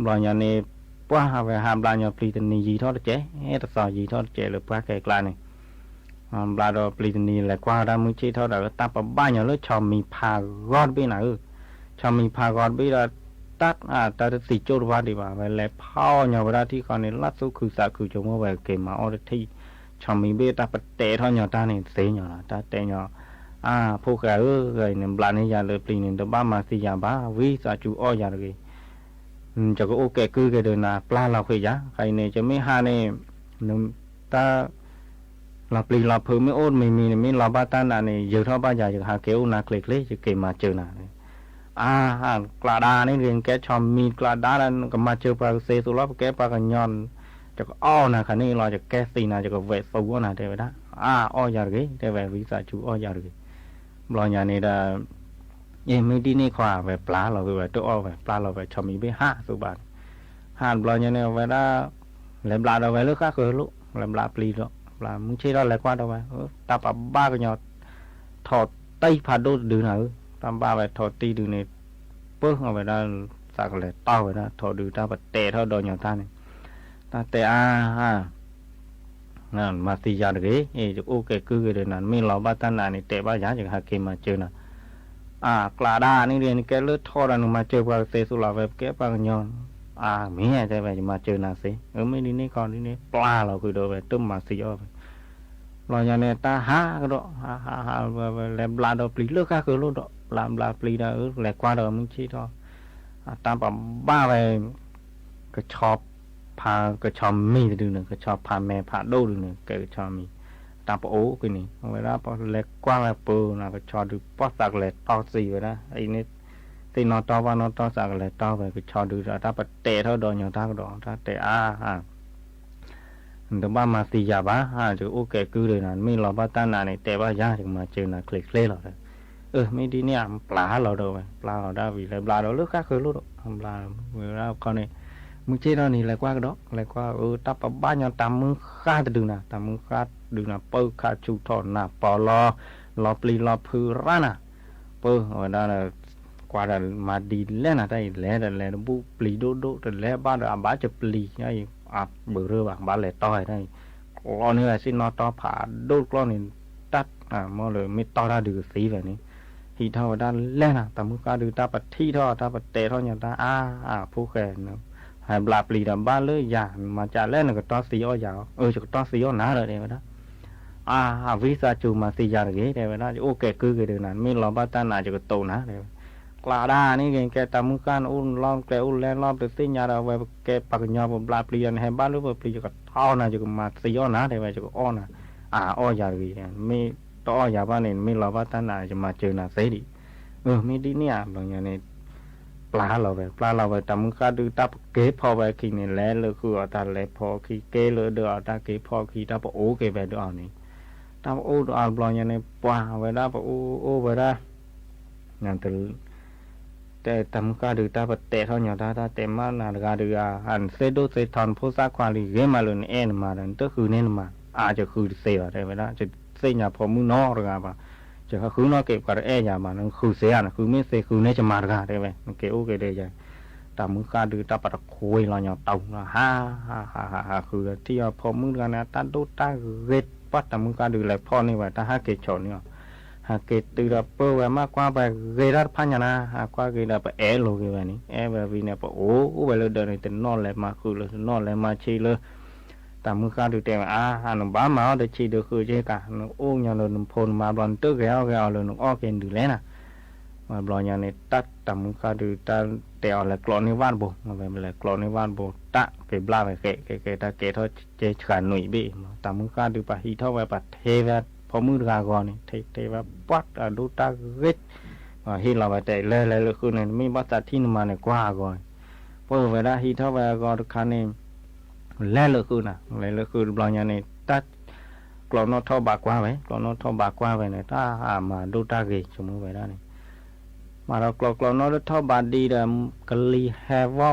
ဘျီညါန့ၣ် ပှၤဟးဝဲဟးဘျါညီပျံၤတနံၤယံာ်ထီၣ်တကဲ, တသီယံာ်ထီၣ်တကဲလၢပှၤခဲကျါန့ၣ် ဘျါဒီးပျံၤတနံၤ လဲၤကွၢ်ဝဲဒၣ်မုၢ်ဆ့ၣ်ထီၣ်ဒီး တၢ်ပဘၣ်ညီလၢဆီမံၤဖးဂီၤတဘ့ၣ်နၤဧၢ, ဆီမံၤဖးဂီၤတဘ့ၣ်ဒီး တၢ် တၢ်တသံကၠိၣ်တဘၣ်ဒံးဘၣ်, ဝဲလဲၤဖီၣ်ညီဝဲဒၣ်ထံၣ်ဃီန့ၣ် လၢ်သူၣ်ခုသးခု ဆိကမိၣ်ဝဲက့ၤမၤအီၣ်တထံၣ်, ဆီမံၤဘ့ၣ်တၢ်ပတဲာ်ထီၣ်ညီတၢ်န့ၣ် သ့ညီလီၤ, တၢ်တဲညီ, အါ ဖိၣ်ဃဲဧၢ, ဂၤအံၤန့ၣ် ဘျါန့ၢ်ယၤလၢပျံၤန့ၣ် တဘၣ်မၤသံယၤဘၣ်, ဝံသးစူၤအီၣ်ယၤတဂ့ၤ ယကအအိၣ်ကဲကုၢ်က့ၤဒီးနၤ ပျၢ်လီၤဃ့ယၤ, ခဲအံၤန့ၣ် ယမ့ၢ်ဟးန့ၣ် တၢ် လီၤပျံၤလီၤဖုးမ့ၢ်အိၣ်တမံၤမံၤန့ၣ် မ့ၢ်လီၤဘၣ်တၢ်နးန့ၣ် ယၢၤထီၣ်ဘၣ်ယၤ ယကဟးက့ၤအိၣ်နၤချ့ချ့ ယက့ၤမၤစၢၤနၤ, အါ ကျးဒါန့ၣ်တဂ့ၤ နကဲဆီမံၤကျးဒါဒီး နကမၤစၢၤပှၤကသ့သိးလီၤ ပကဲပှၤကညီ ယကအီၣ်နၤခါန့ၣ်လီၤ ယကဲသံနၤ ယကဝဲးသူအီၣ်နၤ တဲဝဲဒၣ်, အါ အီၣ်ယၤတဂ့ၤ တဲဝဲ ဝံသးစူၤအီၣ်ယၤတဂ့ၤ, ဘျီညါန့ၣ်ဒီး အ့ မ့ၢ်ဒ်န့ၣ်ခီ အဝဲပျၢ်လီၤဝဲ ဝဲတအီၣ်ဝဲ ပျၢ်လီၤဝဲ ဆီမံၤဘ့ၣ်ဟးသူဘၣ်န့ၣ်, ဟးတဘျီညါန့ၣ် အဝဲဒၣ် လဲၤဘျါဒီးဝဲလၢဃၣ်ဃၢၤလိၤ လဲၤဘျါပျံၤဒီး ဘျါမုၢ်ဆ့ၣ်ထီၣ်လဲၤကွၢ်ဒီးဝဲ တၢ်ပဘၣ်ကညီ ထိၣ်တံၢ်ဖးဒိၣ်တဒုနၤဧၢ, တၢ်ဘၣ်ဝဲထိၣ်တံၢ်ဒုန့ၣ် ပၢ်အဝဲဒၣ် သးကလဲၤတီၢ်ဝဲဒၣ် ထိၣ်ဒုတၢ်ပတဲာ်ထီၣ်ဒီးညီတၢ်န့ၣ်, တၢ်တဲအါ မၤသံယၤတဂ့ၤ, ယအိၣ်ကဲကုၢ်က့ၤဒီးနၤ နမ့ၢ်လီၤဘၣ်တၢ်နးန့ၣ် တဲဘၣ်ယၤ ယကဟးက့ၤမၤစၢၤနၤ, အါ ကျးဒါန့ၣ်ဒ် နကဲလၢထိၣ်ဒီး နမၤစၢၤပှၤကသ့သိးလီၤ ဝဲပကဲပှၤကညီ, အါ မ့ၢ်တဲဝဲ ယမၤစၢၤနၤသ့, အမ့ၢ်ဒ်န့ၣ်ခီ ဒ်န့ၣ် ပျၢ်လီၤဃုာ်ဒီးဝဲ တမၤသံအီၣ်ဝဲ ဘျီညါန့ၣ် တၢ်ဟးကဒီး ဟးဟးဟး လဲၤဘျါဒီးပျံၤလၢဃၣ်ဃၢၤလိၤဒီး ဘျါဘျါပျံၤဒီး လဲၤကွၢ်ဒီးမုၢ်ဆ့ၣ်ထီၣ် အတၢ်ပဘၣ်ဝဲ ကဆီဖး ကဆီမံၤတဒုန့ၣ် ကဆီဖးမဲာ်ဖးဒိၣ်ဒုန့ၣ် ကဲကဆီမံၤ တၢ်ပအိၣ်က့ၤန့ၣ် အဝဲဒၣ်ပလဲၤကွၢ်ဝဲပူၤနီၤ ကဆီဒု ပှၢ်သးကလဲၤတီၢ်သံဝဲဒၣ် အံၤန့ၣ် သ့ၣ်နီၣ်တီၢ်ဘၣ်နီၣ်တီၢ်သးကလဲၤတီၢ်ဝဲ ကဆီဒုဒီးတၢ်ပတဲာ်ထီၣ်ဒီးညီတၢ်ကဒီး တၢ်တဲအါ နတဘၣ်မၤသံယၤဘၣ်, ယကအိၣ်ကဲကုၢ်ဒီးနၤ နမ့ၢ်လီၤဘၣ်တၢ်နးန့ၣ် တဲဘၣ်ယၤ ယကမၤစၢၤနၤချ့ချ့လီၤ. အၢ မ့ၢ်ဒ်န့ၣ် ပျၢ်လီၤဒီးဝဲ ပျၢ်လီၤဒၣ်ဝံၤ လဲၤဘျါဒီးလၢဃၣ်ဃၢၤလိၤဒီး ဘျါဝဲဒၣ်ခီန့ၣ် မုၢ်ဆ့ၣ်ထီၣ်န့ၣ် လဲၤကွၢ်ကဒီး လဲၤကွၢ် အၢ တၢ်ပဘၣ်ညီတၢ်မုၢ်ဃၢ်တဒုနၤ တၢ်မုၢ်ဃၢ်တဒုနၤ ပၢၢ်ခးဆူၣ်ထီၣ်နၢ်ပီၤလီၤ လီၤပျံၤလီၤဖုးရၣ်နၤ ပၢၢ်အဝဲဒၣ် ကွၢ်ဒီးမၤဒ်လဲၣ်နၤ တၢ်အံၤလဲၤဒီးလဲၤတဘူၣ်ပျံၤဒိၣ်ဒိၣ် တလဲၤဘၣ်ဒီးအဘၣ်ကပျံၤ အံၤအဘုးရၢဘၣ် ဘၣ်လဲၤတီၢ်ဝဲတၢ်အံၤ ကျီန့ၢ်ဝဲသ့ၣ်နီၣ်တီၢ်ဖးဒိၣ်ကျီန့ၣ် တၢ်မ့ၢ်လၢမ့ၢ်တီၢ်တၢ်ဒုးကသံဝဲန့ၣ် ဟံးထီၣ်ဝဲဒၣ်လဲၣ်နၤ တၢ်မုၢ်ဃၢ်ဒုး တၢ်ပထံၣ်ထီၣ် တၢ်ပတဲာ်ထီၣ်ညီတၢ် အါ အဖိၣ်ဃဲ ဟဲဘျါပျံၤဒီးဘၣ်လၢယၤ မၤကလဲၣ် နကတီၢ်သံအီၣ်ယၤ အၢ ယကတီၢ်သံအီၣ်နၤဒီး တဲဝဲဒၣ် အါ ဝံသးစူၤမၤသံယၤတဂ့ၤ တဲဝဲဒၣ် ယအိၣ်ကဲကုၢ်က့ၤဒီးနၤ နမ့ၢ်လီၤဘၣ်တၢ်နး ယကတိၤနၤ တဲဝဲ ကျါဒၣ်န့ၣ်ဂ့ၤ ကဲတၢ်မုၢ်ဃၢ် နအိၣ်လီၢ်ကျဲအိၣ်လဲၤလီၢ် ပတသ့ၣ်ညါဒီး အဝဲပကဲပှၤကညီပဘျါပျံၤဒီး နဟဲဘၣ်လၢပပျံၤ ယကတီၢ်နၤ ယကမၤသံအီၣ်နၤ တဲဝဲ ယကအီၣ်နၤ အါ အီၣ်ယၤတဂ့ၤ မ့ၢ်တအီၣ်ယၤဘၣ်န့ၣ် နမ့ၢ်လီၤဘၣ်တၢ်နး ယမၤစၢၤနၤသ့ဒံး အၢ မ့ၢ်ဒ်န့ၣ်ဧါ ဘျီညါန့ၣ် ပျၢ်လီၤဝဲ ပျၢ်လီၤဝဲ တၢ်မုၢ်ဃၢ်ဒုး တၢ်ပက့ၤဖီၣ်ဝဲအခံန့ၣ် လဲၤလၢဃုာ်အီၤ တၢ်လဲၤဖီၣ်အခံ က့ၤလၢဒၢးအီၤ တၢ်က့ၤဖီၣ်အခံ တၢ်ပအိၣ်က့ၤဝဲဒၢးအီၤန့ၣ် တၢ်ပအိၣ်ဒၢးအီၤဘျီညါန့ၣ် ပှၤဝဲဒၣ် ပအိၣ်အိၣ်ဝဲဒၣ် တဲတၢ်မုၢ်ဃၢ်ဒုး တၢ်ပတဲာ်ထီၣ်ညီတၢ် တၢ်တဲမးနၤတဂၤဒုး အါ နသ့ဒိၣ်သ့ထီ နဖိသၣ်ခွါလံ ဂ့ၤမးလၢနအဲၣ်နမါဒီး နတဃုန့ၢ်နမါ အါ ယဃုတသ့ဘၣ် တဲဝဲဒၣ် ယသ့ၣ်ညါဖိမုၣ်နီတဂၤဘၣ် ယဃုနီၢ်က့ၤပှၤတအဲၣ်ယၤဘၣ် နဃုသ့ဧါ နဃုမ့ၢ်သ့ဃုန့ၢ်ယမါတဂၤ တဲဝဲ နက့ၤအိၣ်က့ၤဒီးယၤ တၢ်မုၢ်ဃၢ်ဒုး တၢ်ပတခွ့လီၤညီတီၤလီၤ ဟး ဟး ဟး ဟး ဃုဒီးထံၣ်အီၤဖိမုၣ်တဂၤန့ၣ် အတၢ်ဒိၣ်တၢ်ဂ့ၤ ပှၢ်တၢ်မုၢ်ဃၢ်ဒုး လဲၤဖီၣ်န့ၢ်ဝဲ တၢ်ဟးက့ၤဆီးန့ၢ်အီၤ ဟးက့ၤတုၤဒီးပၢဝဲ မ့ၢ်ကွၢ်ပှၤဂ့ၤတၢ်တဖၣ်ညါနၤ ဟးကွၢ်က့ၤဒီးပအဲၣ်လိာ်က့ၤဝဲန့ၣ် အဲၣ်ဝဲဝံၤန့ၣ် ပအိၣ်အိၣ်ဝဲလၢဒၢးန့ၣ် တနီၣ်လဲၤမၤဃုာ်လၢ တနီၣ်လဲၤမၤဆံးလၢ တၢ်မုၢ်ဃၢ်ဒုးတဲဝဲ အါ နဘၣ်မၤအီၣ်တဆံးဒုးဃုာ်က့ၤကါ, နအိၣ်ညီနုၢ်နဖိနမါဘျီ နတဂဲၤအီၣ်ဂဲၤအီလၢနအီၣ်က့ၤဒုးလဲၣ်နၤ. ဝဲဘျီညါန့ၣ် တၢ်တၢ်မုၢ်ဃၢ်ဒုးတၢ်တဲအီၤလဲၤကျိးန့ၢ်ဝၣ်တဘိ, ဝဲလဲၤကျိးန့ၢ်ဝၣ်တဘိ တၢ်က့ၤဘျၣ်ဝဲဃဲးဃဲးဃဲး တၢ်ကဲထီၣ်ကဲဆှၤနွံဘ့ၣ်, တၢ်မုၢ်ဃၢ်ဒုးပှၤဟံးထီၣ်ဝဲ ပှၤထဲဝဲဖိမုၣ်တဂၤအဂီၤန့ၣ် ထဲထဲဝဲပှၢ်အဒိၣ်တၢ်ဂ့ၤ, ဟ့ၣ်လီၤဝဲတဲ လဲၤလဲၤလၢဃုာ်န့ၣ် မ့ၢ်ဘၣ်သးထံၣ်နမါန့ၣ် ကွၢ်အဂီၤန့ၣ်, ပှၢ်ဝဲဒၣ်ဟံးထီၣ်ဝဲအဂီၤတခါန့ၣ် လဲၤလၢဃုာ်နၤ လဲၤလၢဃုာ်တဘျီညါန့ၣ် တၢ် ကျိးနီၣ်ထီၣ်ဘးကွၢ်ဝဲ ကျိးနီၣ်ထီၣ်ဘးကွၢ်ဝဲန့ၣ် တၢ်အမၤဒိၣ်တၢ်ဂ့ၤဆိကမိၣ်ဝဲဒၣ်န့ၣ်, မၤဒီးကျိးကျိးနီၣ်လၢထီၣ်ဘးဒံးဒီး ကလံၤဟဲဝီ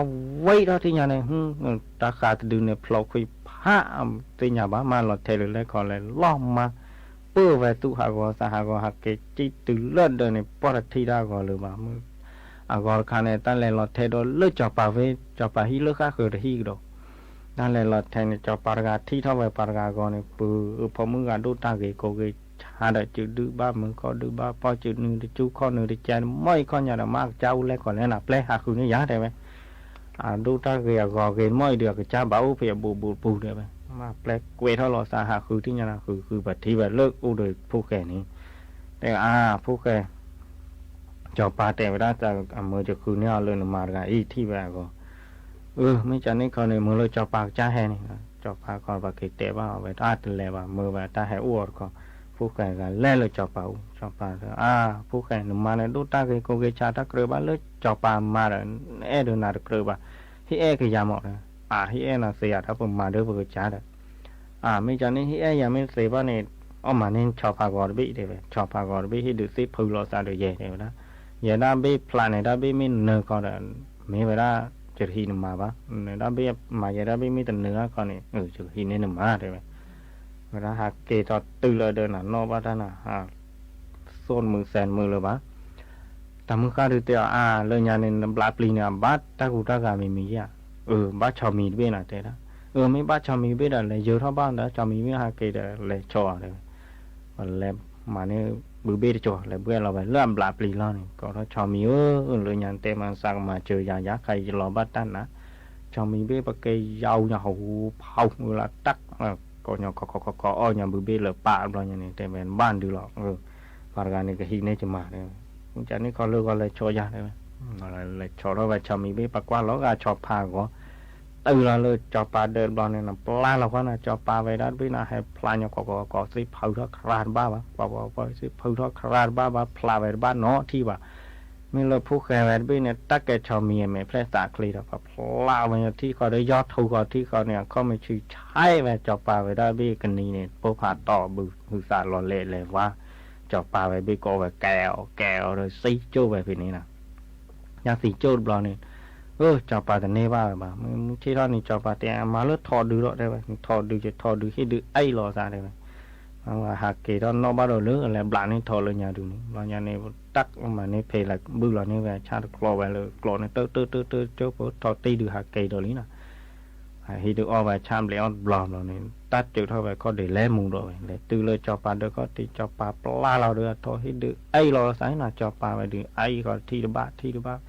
ဝံၤထီၣ်ထံၣ်ညါန့ၣ် တၢ်ဃးတဒုန့ၣ် ဖျိးခွံဖး သ့ၣ်ညါဘၣ် မၤလီၤထဲလၢလဲၤခီလဲၤလီၤမၤ ပၢၢ်ဝဲသူၣ်ဟးဂီၤသးဟးဂီၤ ဟးက့ၤစံၣ်တုၤလၢဒၢးန့ၣ် ပှၢ်တထံၣ်တၢ်ဂီၤလၢၤဘၣ်မုၢ် အဂီၤတခါန့ၣ် တၢ်လဲၤလီၤထဲဒီးလၢစီၤပၤဝ့ၢ် စီၤပၤဟံၣ်လၢဃၣ်ဃၢၤတဟံၣ်ကဒီး, တၢ်လဲၤလီၤထဲန့ၣ် စီၤပၤတဂၤထံၣ်ထီၣ်ဝဲပှၤတဂၤအဂီၤန့ၣ် ပုၢ်ဖိမုၣ်ဂၤဒိၣ်တၢ်ဂ့ၤကိးဂ့ၤဆါဒီး စုဒုၣ်ဘၣ်မုၢ်ခီၣ်ဒုၣ်ဘၣ်ဖီၣ် စုနုၤတစုခီၣ်နုၤတကဲ မီၢ်အံၤခီၣ်ညါဒီး မ့ၢ်အကစၢ်အိၣ်လဲၣ်ခီလဲၣ်နၤ ပျဲဟးဃုန့ၢ်ယၤတဲဝဲ အဒိၣ်တၢ်ဂ့ၤအဂီၤဂ့ၤ မီၢ်အံၤဒုးအကစၢ်ဘၣ်အိၣ်ဖဲအဘူးဘူးတပူၤတဲဝဲ, မ့ၢ်ပျဲကွဲးထီၣ်လီၤသးဟးဃုထံၣ်ညါနၤ ဃုဃုပှၤထံၣ်ဝဲလၢအိၣ်ဒီးဖိၣ်ဃဲန့ၣ်, တဲအါ ဖိၣ်ဃဲ စီၤပၤတဲဝဲဒၣ် အမၢယဃုန့ၢ်အီၤလၢနမါတဂၤအံၤထံၣ်ဝဲအဂီၢ်, အၢ မ့ၢ်ကန့ၣ်ခီန့ၣ် မ့ၢ်လၢစီၤပၤကစၢ်ဟဲန့ၣ်, စီၤပၤခီပှၤက့ၤတဲဘၣ်အီၤဝဲ တၢ်တလဲၤဘၣ် မၢဝဲတၢ်ဟဲအိၣ်အီၤတခီ, ဖိၣ်ဃဲတဂၤလဲၤလၢစီၤပၤအိၣ် စီၤပၤတဲ အါ ဖိၣ်ဃဲ နမါန့ၣ်ဒိၣ်တၢ်ဂ့ၤကိးဂ့ၤဆါ တၢ်ကြၢးဘၣ်လၢစီၤပၤမၤဒီး အဲၣ်ဒိးနၤတကြၢးဘၣ်, ဟ့ၣ်အဲၣ်ကယၤမးဒီး, အါ ဟ့ၣ်အဲၣ်နၤသ့ဧါ တၢ်ပမၤဒၢပကစၢ်ဒီး အါ မ့ၢ်ကန့ၣ် ဟ့ၣ်အဲၣ်ယၤမ့ၢ်သ့ဘၣ်န့ၣ် အီၣ်မၤန့ၢ်ဆီဖါဂီၤတဘ့ၣ်တဲဝဲ, ဆီဖါဂီၤတဘ့ၣ် ဟ့ၣ်ဒုးသ့ၣ်ဖုလီၤသးဒီးယဲတဲဝဲဒၣ်, ယဲဒၣ်ဘ့ၣ်ဖျးန့ၣ် တၢ်ဘ့ၣ်မ့ၢ်နၢၤခီဒီး မ့ၢ်ဝဲဒၣ် ယတဟံးနမါဘၣ်, နတၢ်ဘ့ၣ်မၤယဲဒၣ်ဘ့ၣ်မ့ၢ်တနၢၤအခီန့ၣ် ယကဟံးန့ၢ်နမါတဲဝဲ, ဝဲဒၣ်ဟးက့ၤထီၣ်တုၤလၢဒီးနၤနီၣ်ဘၣ်တၢ်နၤ သိၣ်တမုာ်သဲတမုာ်လၢၤဘၣ်, တၢ်မုၢ်ဃၢ်ဒုးတဲအီၤ အါ လၢညါန့ၣ် နဘျးပျံၤန့ၣ် အဘၣ်တၢ်ဂူာ်တၢ်ဂၤမံၤမံၤဧါ, အၢ ဘၣ်ဆီမံၤတဘ့ၣ်နၤတဲဒၣ်, အၢ မ့ၢ်ဘၣ်ဆီမံၤတဘ့ၣ်ဒီး လဲၤယၢၤထီၣ်ဘၣ်ဒီး ဆီမံၤတဘ့ၣ်ဟးက့ၤဒီး လဲၤဆီအီၤတဲဝဲ, ပလဲၤမၤန့ၢ်ဘုဘ့ၣ်တကီၤ လဲၤဘှဲၣ်လီၤဝဲလၢအဘျးပျံၤလီၤန့ၣ် ကိးထီၣ်ဆီမံၤဧၢ, လၢညါနတဲမၤစၢ်ကမၤစၢၤယၤ ယၤခါယလီၤဘၣ်တၢ်နၤ, ဆီမံၤဘ့ၣ်ပကယၤအူညါဟူဖး ဝဲလၢတၢ် ကိးညီခီခီခီခီ အီၣ်ညီဘုဘ့ၣ်လၢပာ်ဘျီညါန့ၣ် တဲဝဲဘၣ်ဒုးလီၤ, ပှၤတဂၤန့ၣ်ကဟံးန့ၢ်ကမၤတဲဝဲ, မ့ၢ်ကန့ၣ်ခီလၢဂီၤလဲၤဆီယၤတဲဝဲ, လဲၤဆီထီၣ်ဝဲဆီမံၤဘ့ၣ် ပကွၢ်လီၤဂာ်ဆီဖါဂီၤ, တုၤလီၤလၢစီၤပၤဒၢးတဘျီန့ၣ် နပျၢ်လီၤခီနၤ စီၤပၤဝဲဒၣ်တဘ့ၣ်နၤ ဟဲဖျါညီကွီၢ်ကွီၢ်ကွီၢ် သ့ၣ်ဖုထီၣ်ခရါတဘၣ်ဘၣ် ကွီၢ်ကွီၢ်ကွီၢ်သ့ၣ်ဖုထီၣ်ခရါတဘၣ်ဘၣ် ဖျါဝဲတဘၣ်နီတထံၣ်ဘၣ် မ့ၢ်လၢဖိၣ်ဃဲဝဲတဘ့ၣ်န့ၣ် တၢ်ကဲဆီမံၤအမဲာ်ဖျဲၣ်သးချ့ဒီး ပှၤဖျါဝဲထံၣ်ဃီဒီး ယီၢ်ထူဃီထံၣ်ဃီန့ၣ် အခီၣ်မ့ၢ်ဆူၣ်ဆဲးဝဲ စီၤပၤဝဲဒၣ်ဘ့ၣ်ကနံၤန့ၣ် ပိၢ်ဖးတီၢ်ဘုဟုးသးလီၤလဲၤလဲၤဝါ, စီၤပၤဝဲဘ့ၣ်ကိးဝဲကဲအီၤ ကဲအီၤဒီးသံကၠိၣ်ဝဲဖဲန့ၣ်လီၤ. ညါသံကၠိၣ်တဘျီန့ၣ်, အၢ စီၤပၤတန့ၢ်ဘၣ်ဝဲဘၣ်, မုၢ်ဆ့ၣ်ထီၣ်န့ၣ် စီၤပၤတဲ မၤလၢထိးဒုးဒီးတဲဝဲ, ထိးဒုးယထိးဒုးဟ့ၣ်ဒုးအံၣ်လီၤသးတဲဝဲ ဟးက့ၤထီၣ်နီၣ်ဘၣ်ဒီးလၢလဲၤဘျးန့ၢ်ထိးလၢညါဒုးန့ၣ် ဘျီညါန့ၣ် တၢ်မၤန့ၢ်ဖဲလဲၣ်ဘုၣ်လီၤန့ၢ်ဝဲဆၣ်တချီဝဲလၢကျိးန့ၣ် တၢတၢတၢတၢ ကၠိဖိထိးတံၢ်ဒုးဟးက့ၤဒီးလံနီၤ, ဟံၣ်ဒုးအီၣ်ဝဲဆၣ်ဘျဲးအီၣ်တဘျီဘျီန့ၣ် တၢ်စၢးထီၣ်ဝဲခီၣ်ဒံးလဲၤမူဒီးဝဲ လဲၤတုၤလၢစီၤပၤဒၢးခီၣ်ထံး စီၤပၤပျၢ်လီၤဒီးအထိးဟ့ၣ်ဒုးအံၣ်လီၤသးနီၤ, စီၤပၤဝဲဒုးအံၣ်ဃီထံၣ်တဘၣ်ထံၣ်တဘၣ်,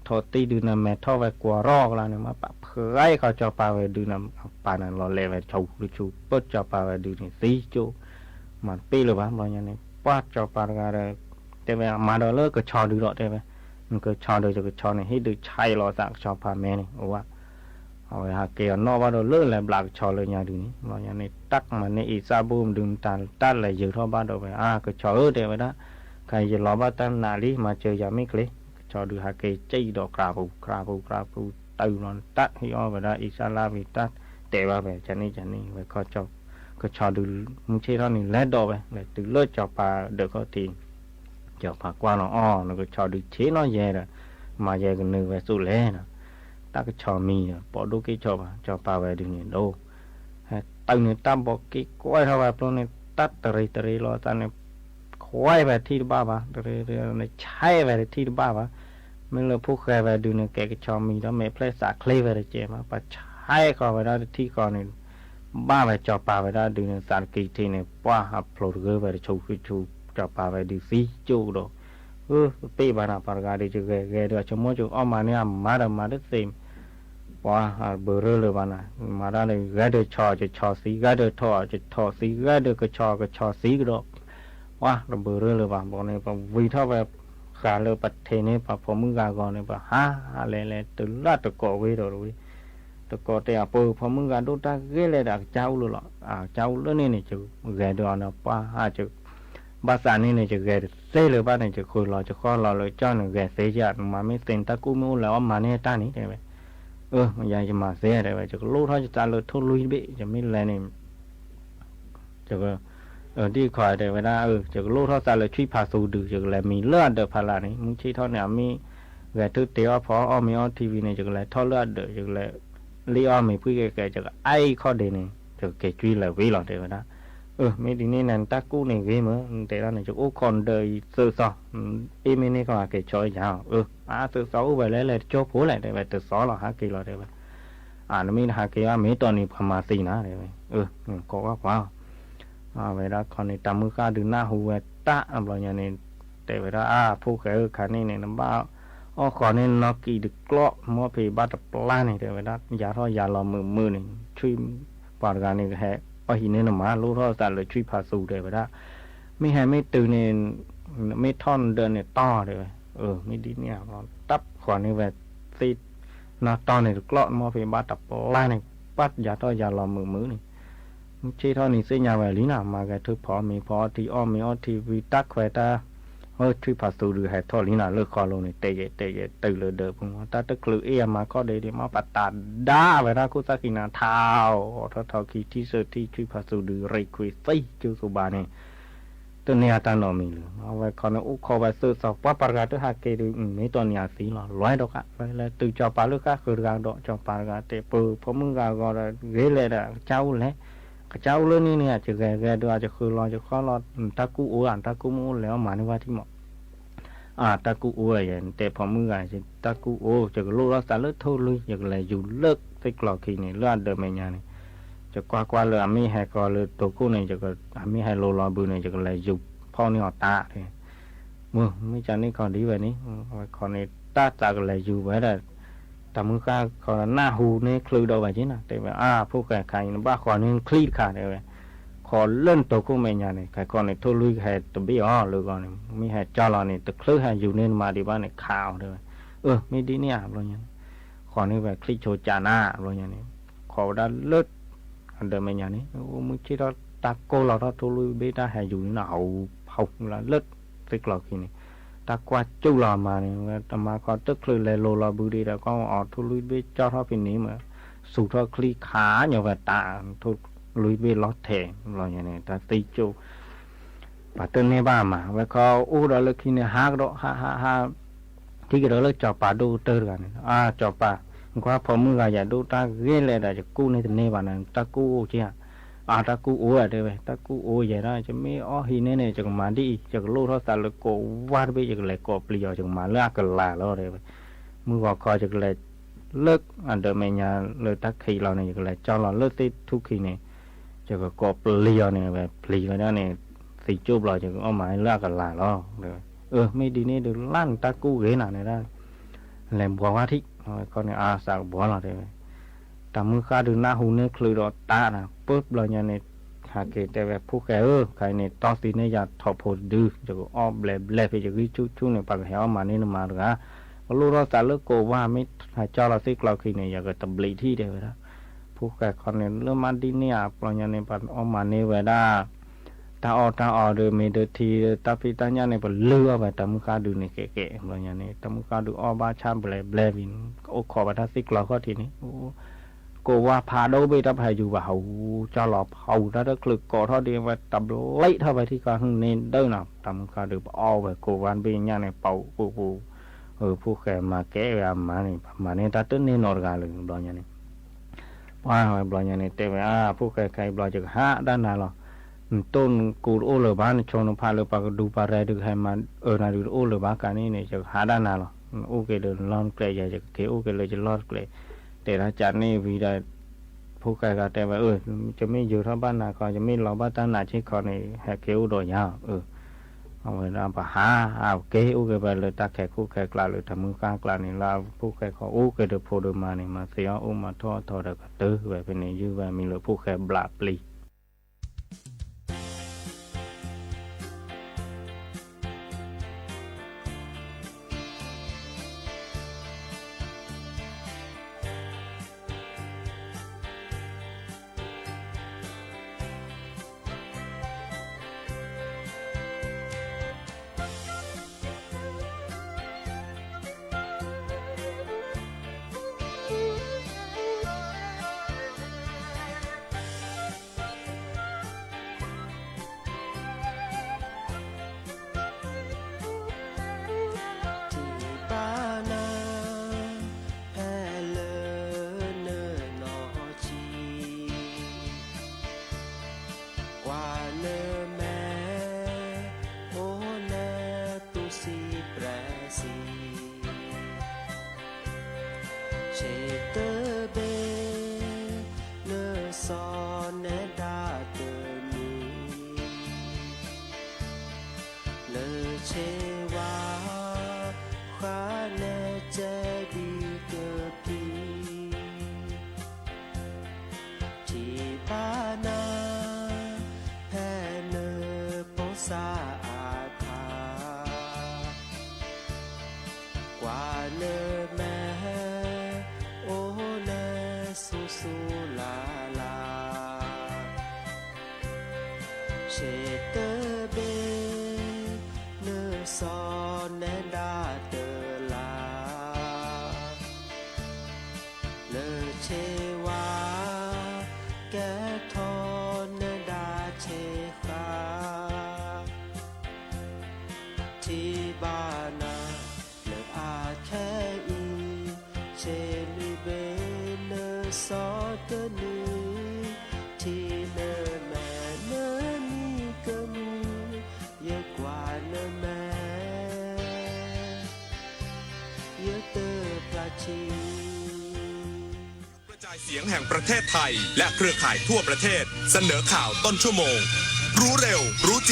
ထိးတံၢ်ဒုးန့ၣ်မဲာ်ထီၣ်ဝဲကွၢ်ရီကလါန့ၣ် မ့ၢ်ပာ်ဖှဲးဃီစီၤပၤဝဲဒုးန့ၣ် ပာ်န့ၣ်လီၤလဲၤဝဲ ဆူၣ်ဆူၣ်ပၢၢ်စီၤပၤဝဲဒုးန့ၣ် သံကၠိၣ် မၤတပ့ၢ်လၢၤဘၣ် ဘျီညါန့ၣ် ပှၢ်စီၤပၤတဂၤဒီး တဲဝဲမၤဒီးလၢကဆီဒုးဒီးတဲဝဲ, နကဆီဒုးယကဆီန့ၣ် ဟ့ၣ်ဒုးဆဲးလီၤသးကဆီဖါမဲန့ၣ် အိၣ်ဝဲ, အဝဲဟးက့ၤအီၤနီၣ်ဘၣ်ဒီးလၢလဲၤဘျးကဆီလၢညါဒုးန့ၣ် ဘျီညါန့ၣ် တၢ်မၤန့ၢ်အံသၣ်ဘိမဒုးတၢ်လဲၤယၢၤထီၣ်ဘၣ်ဒီးဝဲ အါ ကဆီဧၢ တဲဝဲဒၣ်, ခဲအံၤယလီၤဘၣ်တၢ်နးလံ မၤစၢၤယၤမ့ၢ်ချ့, ကဆီဒုးဟးက့ၤစံၣ်ဒီးကြးပူၤ ကြးပူၤ ကြးပူၤ တုၤဘျီတၢ်ဟ့ၣ်အီၣ်ဝဲဒၣ်အံသၣ်လၢဝံၤ တၢ်တဲဘၣ်ဝဲ ကန့ၣ်ကန့ၣ်ဝဲ ကဆီဒုး မုၢ်ဆ့ၣ်ထီၣ်န့ၣ် လဲၤဒီးဝဲ လဲၤတုၤလၢစီၤပၤဒၢးခီၣ်ထံး စီၤပၤကွၢ်လီၤအီၤ နကဆီဒုးဆ့ၣ်နီၤယဲဒီး မၤယဲကနုာ်ဝဲသိးလဲၣ်နီၤ, တၢ်ကဆီမံၤဒီး ပိာ်ဒိၣ်က့ၤဆီဘၣ် စီၤပၤဝဲဒုးန့ၣ်ဒိၣ်, ဟဲတုၤန့ၣ် တၢ်ဘီးက့ၤကွၢ်ထီၣ်ဝဲဖျိန့ၣ် တၢ်တရံးတရံးလီၤသးန့ၣ် ခွဲးဝဲထံၣ်တဘၣ်ဘၣ်, တရံးတရံးန့ၣ် ဆဲးဝဲတထံၣ်တဘၣ်ဘၣ်, မ့ၢ်လၢဖိၣ်ဃဲဝဲဒုးန့ၣ် ကဲကဆီမံၤဒီး မဲာ်ဖျဲၣ်သးချ့ဝဲတကဲဘၣ်, ပှၤဆဲးဃီၤဝဲဒၣ်တထံၣ်ဃီန့ၣ် ဘၣ်ဝဲစီၤပၤဝဲဒၣ်ဒုးန့ၣ် သးတကံၢ်ထံးန့ၣ် ပှၢ်ဟးဖျိးတဂၢၢ်ဝဲတဆူၣ်ဆူၣ်ဆူၣ် စီၤပၤဝဲဒုးသံကၠိၣ်ကဒီး, အၢ ပပ့ၢ်ဘၣ်နၤ ပှၤတဂၤဒုး ယဂဲၤဂဲၤဒီး ဆိကမိၣ်ဆိကအီၣ်မၤန့ၢ်အမါဒီးမၤတသ့ ပှၤဘုးရၢလၢၤဘၣ်နၤ, မၤတၢ်န့ၣ် ဂဲၤဒၢးဆီၣ်ကဆီၣ်သံ, ဂဲၤဒၢးထီၣ်ကဆီၣ်သံ, ဂဲၤဒၢးကဆီၣ်ကဆီၣ်သံကဒီး, ပှၤတဘုးရၢလၢၤဘၣ်. ဘီန့ၣ် ပဝံၤထီၣ်ဝဲ ဃာ်လၢပထံးန့ၢ်ပှၤဖိမုၣ်ဂၤဂီၤန့ၣ် ပဟးလဲၤလဲၤတုၤလၢတကိးဝ့ၢ်ဒီးတဝ့ၢ်, တကိးတဲအပှၤဖိမုၣ်ဂၤဒိၣ်တၢ်ဂ့ၤလဲၣ်ဒီး အကစၢ်အိၣ်လၢလီၤ, အကစၢ်အိၣ်လၢန့ၣ်န့ၣ် ယဂဲၤဒၢးအီၤန့ၣ် ပှၤဟး ဘၣ်သးန့ၣ်န့ၣ် ယဂဲၤတသ့လၢၤဘၣ်န့ၣ် ယဃုာ်လီၤယဃီလီၤလၢကၠီန့ၣ် ဂဲၤသ့ကမၤမ့ၢ်သ့န့ၣ် တၢ်ကူၣ်မ့ၢ်အိၣ်လဲၤအီၣ်မၤန့ၢ်တၢ်န့ၣ် တဲဝဲ. အၢ ယၤယမၤသ့ တဲဝဲ, ယကလိၣ်ထီၣ်ယသးလၢထိၣ်လွံၢ်တဘ့ၣ် ယမ့ၢ်လဲၤန့ၣ် ယက, ဒ်ခီတဲဝဲဒၣ် ယကလိၣ်ထီၣ်သးလၢဆွံဖးသူဒုး ယကလဲၤမံၤလၢအဒၢးဖးလၢ်န့ၣ် မုၢ်ဆ့ၣ်ထီၣ်န့ၣ် အမ့ၢ်ဂဲၤထၢၣ်တ့အီၣ်ဖီအီၣ်မ့ၤအီထံဝံၤန့ၣ် ယကလဲၤထီၣ်လၢအဒၢး ယကလဲၤလ့အီၣ်မ့ၤဖှံကဲကဲ ယကအါအံၤခီၣ်ဒ့န့ၣ် ယကက့ၤကွံလၢၤဝံၤလီၤ တဲဝဲဒၣ်. အၢ မ့ၢ်ဒ်န့ၣ်နတၢ်ကူၣ်န့ၣ်ဂ့ၤမး နတဲဒၣ်န့ၣ် ယကအိၣ်ခိးနဒၢးအံၤသၢသီ, အ့ၣ်မ့ၢ်န့ၢ်ကီၢ်ဟးက့ၤဆီယၤ, အၢ အါသၢသီအိၣ်ဝဲလဲၣ်လဲၤတကၠိဖိလဲၣ် တဲဝဲ, တသီလီၤ ဟးက့ၤလီၤ တဲဝဲ. အၢ နမ့ၢ်တဟးက့ၤဘၣ် မ့ၢ်တီၢ်န့ၣ်ပှၤမၤသံနၤ တဲဝဲ, အၢ ကိးကွၢ်ကွၢ် ဝဲဒၣ်ခီန့ၣ် တၢ်မုၢ်ဃၢ်ဒုးနၢ်ဟူဝဲတၢ်ဘျီညါန့ၣ် တဲဝဲဒၣ် အါ ဖိၣ်ဃဲဧၢ ခါန့ၣ်န့ၣ် နဘၣ်အီၣ်ဃီၤန့ၢ်နီၢ်ကံၤတကျီၢ် မီၢ်ဖံးဘၣ်တပျၢ်န့ၣ် တဲဝဲဒၣ် ယၤထီၣ်ယၤလီၤမုာ်မုာ်န့ၣ် ဆွံ ပှၤတဂၤန့ၣ် ကဟဲအီၣ်ဟံးန့ၢ်နမါ လိၣ်ထီၣ်သးလၢဆွံဖးသူ တဲဝဲဒၣ်. မ့ၢ်ဟဲမ့ၢ်တုၤန့ၣ် မ့ၢ်ထီၣ်နဒၢးန့ၣ်တီၢ် တဲဝဲ. အၢ မ့ၢ်ဒ်န့ၣ် တၢ်ဃီၤန့ၢ်ဝဲသ့ၣ် နီၢ်တီၢ်န့ၣ်တကျီၢ် မီၢ်ဖံးဘၣ်တပျၢ်န့ၣ် ပှၤယၤထီၣ်ယၤလီၤမုာ်မုာ်န့ၣ် မုၢ်ဆ့ၣ်ထီၣ်န့ၣ်သ့ၣ်ညါဝဲလံနီၤ မၤဂဲၤထၢၣ်ဖီမ့ၤဖီအီထံအီၣ်မ့ၤအီထံဝံၤ တၢ်ခွဲးတၢ် အၢ ဆွံဖးသူဒုးဟဲထီၣ်လံနီၤ လၢဃီလိၤန့ၣ် တဲယဲတဲယဲတုၤလၢဒၢးပူၤ တၢ်တချုးအ့ၣ်အမၤခီၣ်ဒ့ဒ့ မ့ၢ်ပတးဒါဝဲဒၣ်ခိၣ်သၣ်ဃံနၤ ထးအီၤထီၣ်ထီၣ်ခံထံၣ်သၢထံၣ် ဆွံဖးသူဒုးရ့ၣ်ခွံသံကၠိသူဘၣ်န့ၣ် တန့ၢ်အတၢ်နီတမံၤလၢၤ အဝဲခီန့ၣ်အိၣ်ခိးဝဲသၢသီ ပှၤပှၤတဂၤတဟးက့ၤဒီး မ့ၢ်တီၢ်န့ၢ်အသံလီၤ လွဲဒီးက လွဲလၢတုၤကၠီၤပၤလၢဃၣ်ဃုာ်တဂၤဒီး ကၠီၤပၤတဂၤတဲ ပၢၤဖိမုၣ်ဂၤဂီၤဒီး ဂ့ၤလဲၣ်ဒီး ကစၢ်အိၣ်လဲၣ် ကစၢ်အိၣ်လၢန့ၣ်န့ၣ် ယဂဲၤဂဲၤဒီး ယဃုာ်လီၤယဃီလီၤ တၢ်ကူၣ်အိၣ်ဧါ တၢ်ကူၣ်မ့ၢ်အိၣ်လဲၤအီၣ်မၤန့ၢ်ဝဲထံမး အါ တၢ်ကူၣ်အိၣ်ယဲ နတဲဖိမုၣ်ဂၤ တၢ်ကူၣ်အိၣ် ယကလိၣ်ထီၣ်သးလၢထိၣ်လွံၢ် ယကလဲၤယူၤလၢသ့ၣ်ကျီၤခံန့ၣ် လၢအဒၢးမဲာ်ညါန့ၣ် ယကွၢ်ကွၢ်လၢအမ့ၢ်ဟဲကီၤလၢတိာ်ခိၣ်န့ၣ် အမ့ၢ်ဟဲလိၤလီၤဘုန့ၣ် ယကလဲၤယူၤဖီၣ်န့ၢ်အီၤတၢ် မ့ၢ်မ့ၢ်ကန့ၣ်ခီဒ်ဝဲန့ၣ် ဝဲခီန့ၣ် တၢ်သးကလဲၤယူၤဝဲဒၣ် တၢ်မုၢ်ဃၢ်ခီနၢ်ဟူန့ၢ်ချုးဒီးဝဲက့ၤနီၤ တဲဝဲ အါ ဖိၣ်ဃဲခါအံၤ နဘၣ်ဃီၤန့ၢ်ချံတခါ တဲဝဲ ခီလၢနတိာ်ခိၣ်မဲာ်ညါန့ၣ် ခဲခီန့ၣ် ထိၣ်လွံၢ်ကဟဲတဘ့ၣ်အီၤလၢဂီၢ်န့ၣ် မ့ၢ်ဟဲကၠီလီၤန့ၣ် တချုးဟဲယူၤန့ၢ်နမၤဒံးဘၣ်န့ၣ် ခးအီၤ တဲဝဲ အၢ မ့ၢ်ဒ်န့ၣ်ဧါ ဘျီညါန့ၣ် ဃီၤန့ၢ်ဝဲချံဆိကနၤ ဘျီညါန့ၣ် ခီၤဝဲဒၣ်လၢ အဒၢးမဲာ်ညါန့ၣ် အိၣ်မုၢ်ဆ့ၣ်ထီၣ်တၢ်ကိၢ်လီၤထီၣ်ထိၣ်လွံၢ်ဘ့ၣ်တၢ်ဟဲယူၤန့ၣ်နီၤ ဟူးဟူးလၢသ့ၣ်ကျီၤခံန့ၣ် တၢ်ကွၢ်ကၠူၣ်လီၤအမၤန့ၣ် တမၤခီတချုးလဲၤလိၤလီၤဘုဒံးဒီး ကီအီၤထိၣ်လွံၢ်ဘ့ၣ်ကၠီထီၣ်ဖဲန့ၣ်မး စူၤထီၣ်ချံခးညီဝဲတၢ် ထိၣ်လွံၢ်ဘ့ၣ်လီၤထဲး ဘျီညါန့ၣ် တၢ်သံကၠိ ပှၤတန့ၢ်ဘၣ်မး ဝဲခီအိၣ်ဒီးလၢခံန့ၣ် ဟးကဒီး ဟး ဟး ဟး ထံၣ်ကဒီးလၢစီၤပၤဒိၣ်ကတၢၢ်တဂၤန့ၣ် အါ စီၤပၤ ကွၢ်ဖိမုၣ်ဂၤယၤဒိၣ်တၢ်ဂ့ၤလဲၣ်ဒီး ယကူၣ်န့ၢ်တန့ၢ်ဘၣ်န့ၣ် တၢ်ကူၣ်အိၣ်က့ဧါ အါ တၢ်ကူၣ်အိၣ်ဧါ တဲဝဲ တၢ်ကူၣ်အိၣ်ယဲဒၣ် ယမ့ၢ်အီၣ်ဟံးန့ၢ်န့ၣ် ယကမၤဒ်အံၤ ယကလိၣ်ထီၣ်သးလၢကိးဝါတဘ့ၣ် ယကလဲၤကိးပျံၤအီၤ ယကမၤလၢအကလၤလီၤ တဲဝဲ မုၢ်ဂီၤခီယကလဲၤ လၢအဒၢးမဲာ်ညါလၢတၢ်ခံးလီၤန့ၣ် ယကလဲၤကၠီလီၤလၢသ့ၣ်ထူၣ်ခံန့ၣ် ယကကိးပျံၤအီၤန့ၣ် ဝဲပျံၤဝဲဒၣ်န့ၣ် သံကၠိၣ်ဘျီ ယကအီၣ်မၤလၢအကလၤလီၤ တဲဝဲ အၢ မ့ၢ်ဒ်န့ၣ်ဒုးလၢနတၢ်ကူၣ်ဂ့ၤနၤန့ၣ်ဒၣ် လဲၤဘှီဝါထံၣ် ဝဲခီန့ၣ် အါ သးကဘှီလီၤ တဲဝဲ တၢ်မုၢ်ဃၢ်ဒုးနၢ်ဟူန့ၢ်ချုးဒီးတၢ်နၤ ပၢဘျီညါန့ၣ် ဟးက့ၤတဲဝဲ ဖိၣ်ဃဲဧၢ ခဲအံၤန့ၣ် တီၢ်သံန့ၢ်ယၤထိးဖိတဒု ယကအီၣ်ဘျဲးဘျဲးဖဲယဂံၢ်ဆူၣ်ဆူၣ်န့ၣ် ပှၤကဟဲအီၣ်မၤန့ၢ်နမါတဂၤ ပလိၣ်ထီၣ်သးလၢကိးဝါ မ့ၢ်ဟဲကၠီလီၤသ့ၣ်ကျီၤခံန့ၣ် ယကတဘျံးထံၣ် တဲဝဲဒၣ် ဖိၣ်ဃဲခီန့ၣ် လၢမၤဒ်န့ၣ်ဧါ ဘျီညါန့ၣ် ပှၤအီၣ်မၤန့ၢ်ဝဲဒၣ် တၢ်အီၣ်တၢ်အီဒီး မ့ၢ်ဒၢထံ တၢ်ဖံးတၢ်ညၣ်န့ၣ် ပလုၢ်အီၣ်ဝဲ တၢ်မုၢ်ဃၢ်ဒုးန့ၣ် ကဲကဲ ဘျီညါန့ၣ် တၢ်မုၢ်ဃၢ်ဒုးအီၣ်ဘၣ်ဆၣ်ဘျဲးဘျဲးဝံၤ ကအိၣ်ခိးဝဲတၢ်သ့ၣ်ကျီၤခီၣ်ထံးန့ၣ် ကိးဝါဖးဒိၣ်ဘ့ၣ် တၢ်ပဟဲယူၤဘၣ်ဟူး ကၠီလီၤဟူး တၢ်တချုးကိးထီၣ်ဒံးဝဲ တဘျံးထီၣ်ဝဲထံၣ်ခီ ဟူးန့ၢ်ဒၢနီၤ တၢ်မုၢ်ဃၢ်ဒုးပအီၣ်ဝဲကိးဝါတဘ့ၣ်ညၣ်န့ၣ် ပူၤပူၤပူၤ ဖိၣ်ဃဲမၤကဲဝဲအမါန့ၣ် ပမၤန့ၢ်တၢ်တန့ၢ်နီတဂၤလၢၤ ဘျီညါန့ၣ် ပှၤဝဲဘျီညါန့ၣ် တဲဝဲ အါ ဖိၣ်ဃဲခဲအံၤဘျီ ယကဟးဒၣ်နၤလီၤ နတိၢ်နကူတအိၣ်လၢၤဘၣ် နဆိနဖးလၢပှၤကဒူပှၤရဲၣ်ဒုး ကဟဲမၤအၢနၤဒုးတအိၣ်လၢၤဘၣ် ကါန့ၣ်န့ၣ် ယကဟးဒၣ်နၤလီၤ နအိၣ်က့ၤလၢနလီၢ်တကျဲ ယဲယကက့ၤအိၣ်က့ၤလၢယလီၢ်တကျဲ တဲဒၣ်ကန့ၣ်ဝံၤဒီး ဖိၣ်ဃဲဂၤတဲဝဲ အၢ ယမ့ၢ်ယုၤထီၣ်ဘၣ်နၤခီ ယမ့ၢ်လီၤဘၣ်တၢ်နးဆ့ၣ်ခီန့ၣ် ဟဲက့ၤအိၣ်ဒီးယၤ အၢ အဝဲဒၣ်ပဟးအက့ၤအိၣ်က့ၤဝဲလၢတၢ်ခဲခိၣ်ခဲကျါလၢတၢ်မုၢ်ဃၣ်ကျါန့ၣ် လၢဖိၣ်ဃဲခီအိၣ်က့ၤဒီးဖိဒီးမါန့ၣ် မၤသ့အီၣ်အိၣ်မၤထီၣ်ထီဒီးကတၢၢ်ဝဲဖဲန့ၣ် ယုၢ်ဝဲမံၤလၢဖိၣ်ဃဲဘျးပျံၤ ထံၣ်ဘၣ်နၤ ဖဲလၢနနီၢ်ဆံး ကွၢ်နမဲာ် အိၣ်လၢသူၣ်ဆံးပြၢဆံး ဆ့တဘ့ၣ် နစီၤနဲဒၣ်တနံၤ လၢဆ့ဝါ ဃါနဲကဲဒံကဖံ ထံၣ်ဘၣ်နၤ ဖဲနဖိစါအါထါ ကွၢ်နမဲာ် အိၣ်လၢဆူၣ်ဆူၣ်လၢ်လၢ် ဆ့တဘ့ၣ် နစီၤနဲဒၣ်တလါ လၢဆ့ဝါ ကဲထီၣ်နဲဒၣ်ဆ့ဃါ ထံၣ်ဘၣ်နၤ လၢအခဲအံၤ ဆ့လွံၢ်ဘ့ၣ် နစီၤတနံၤ ထံၣ်နမဲာ်နမံၤကမုာ် ယကွၢ်နမဲာ် ယတဖျါဆံး กระจายเสียงแห่งประเทศไทยและเครือข่ายทั่วประเทศ เสนอข่าวต้นชั่วโมง รู้เร็ว รู้จริง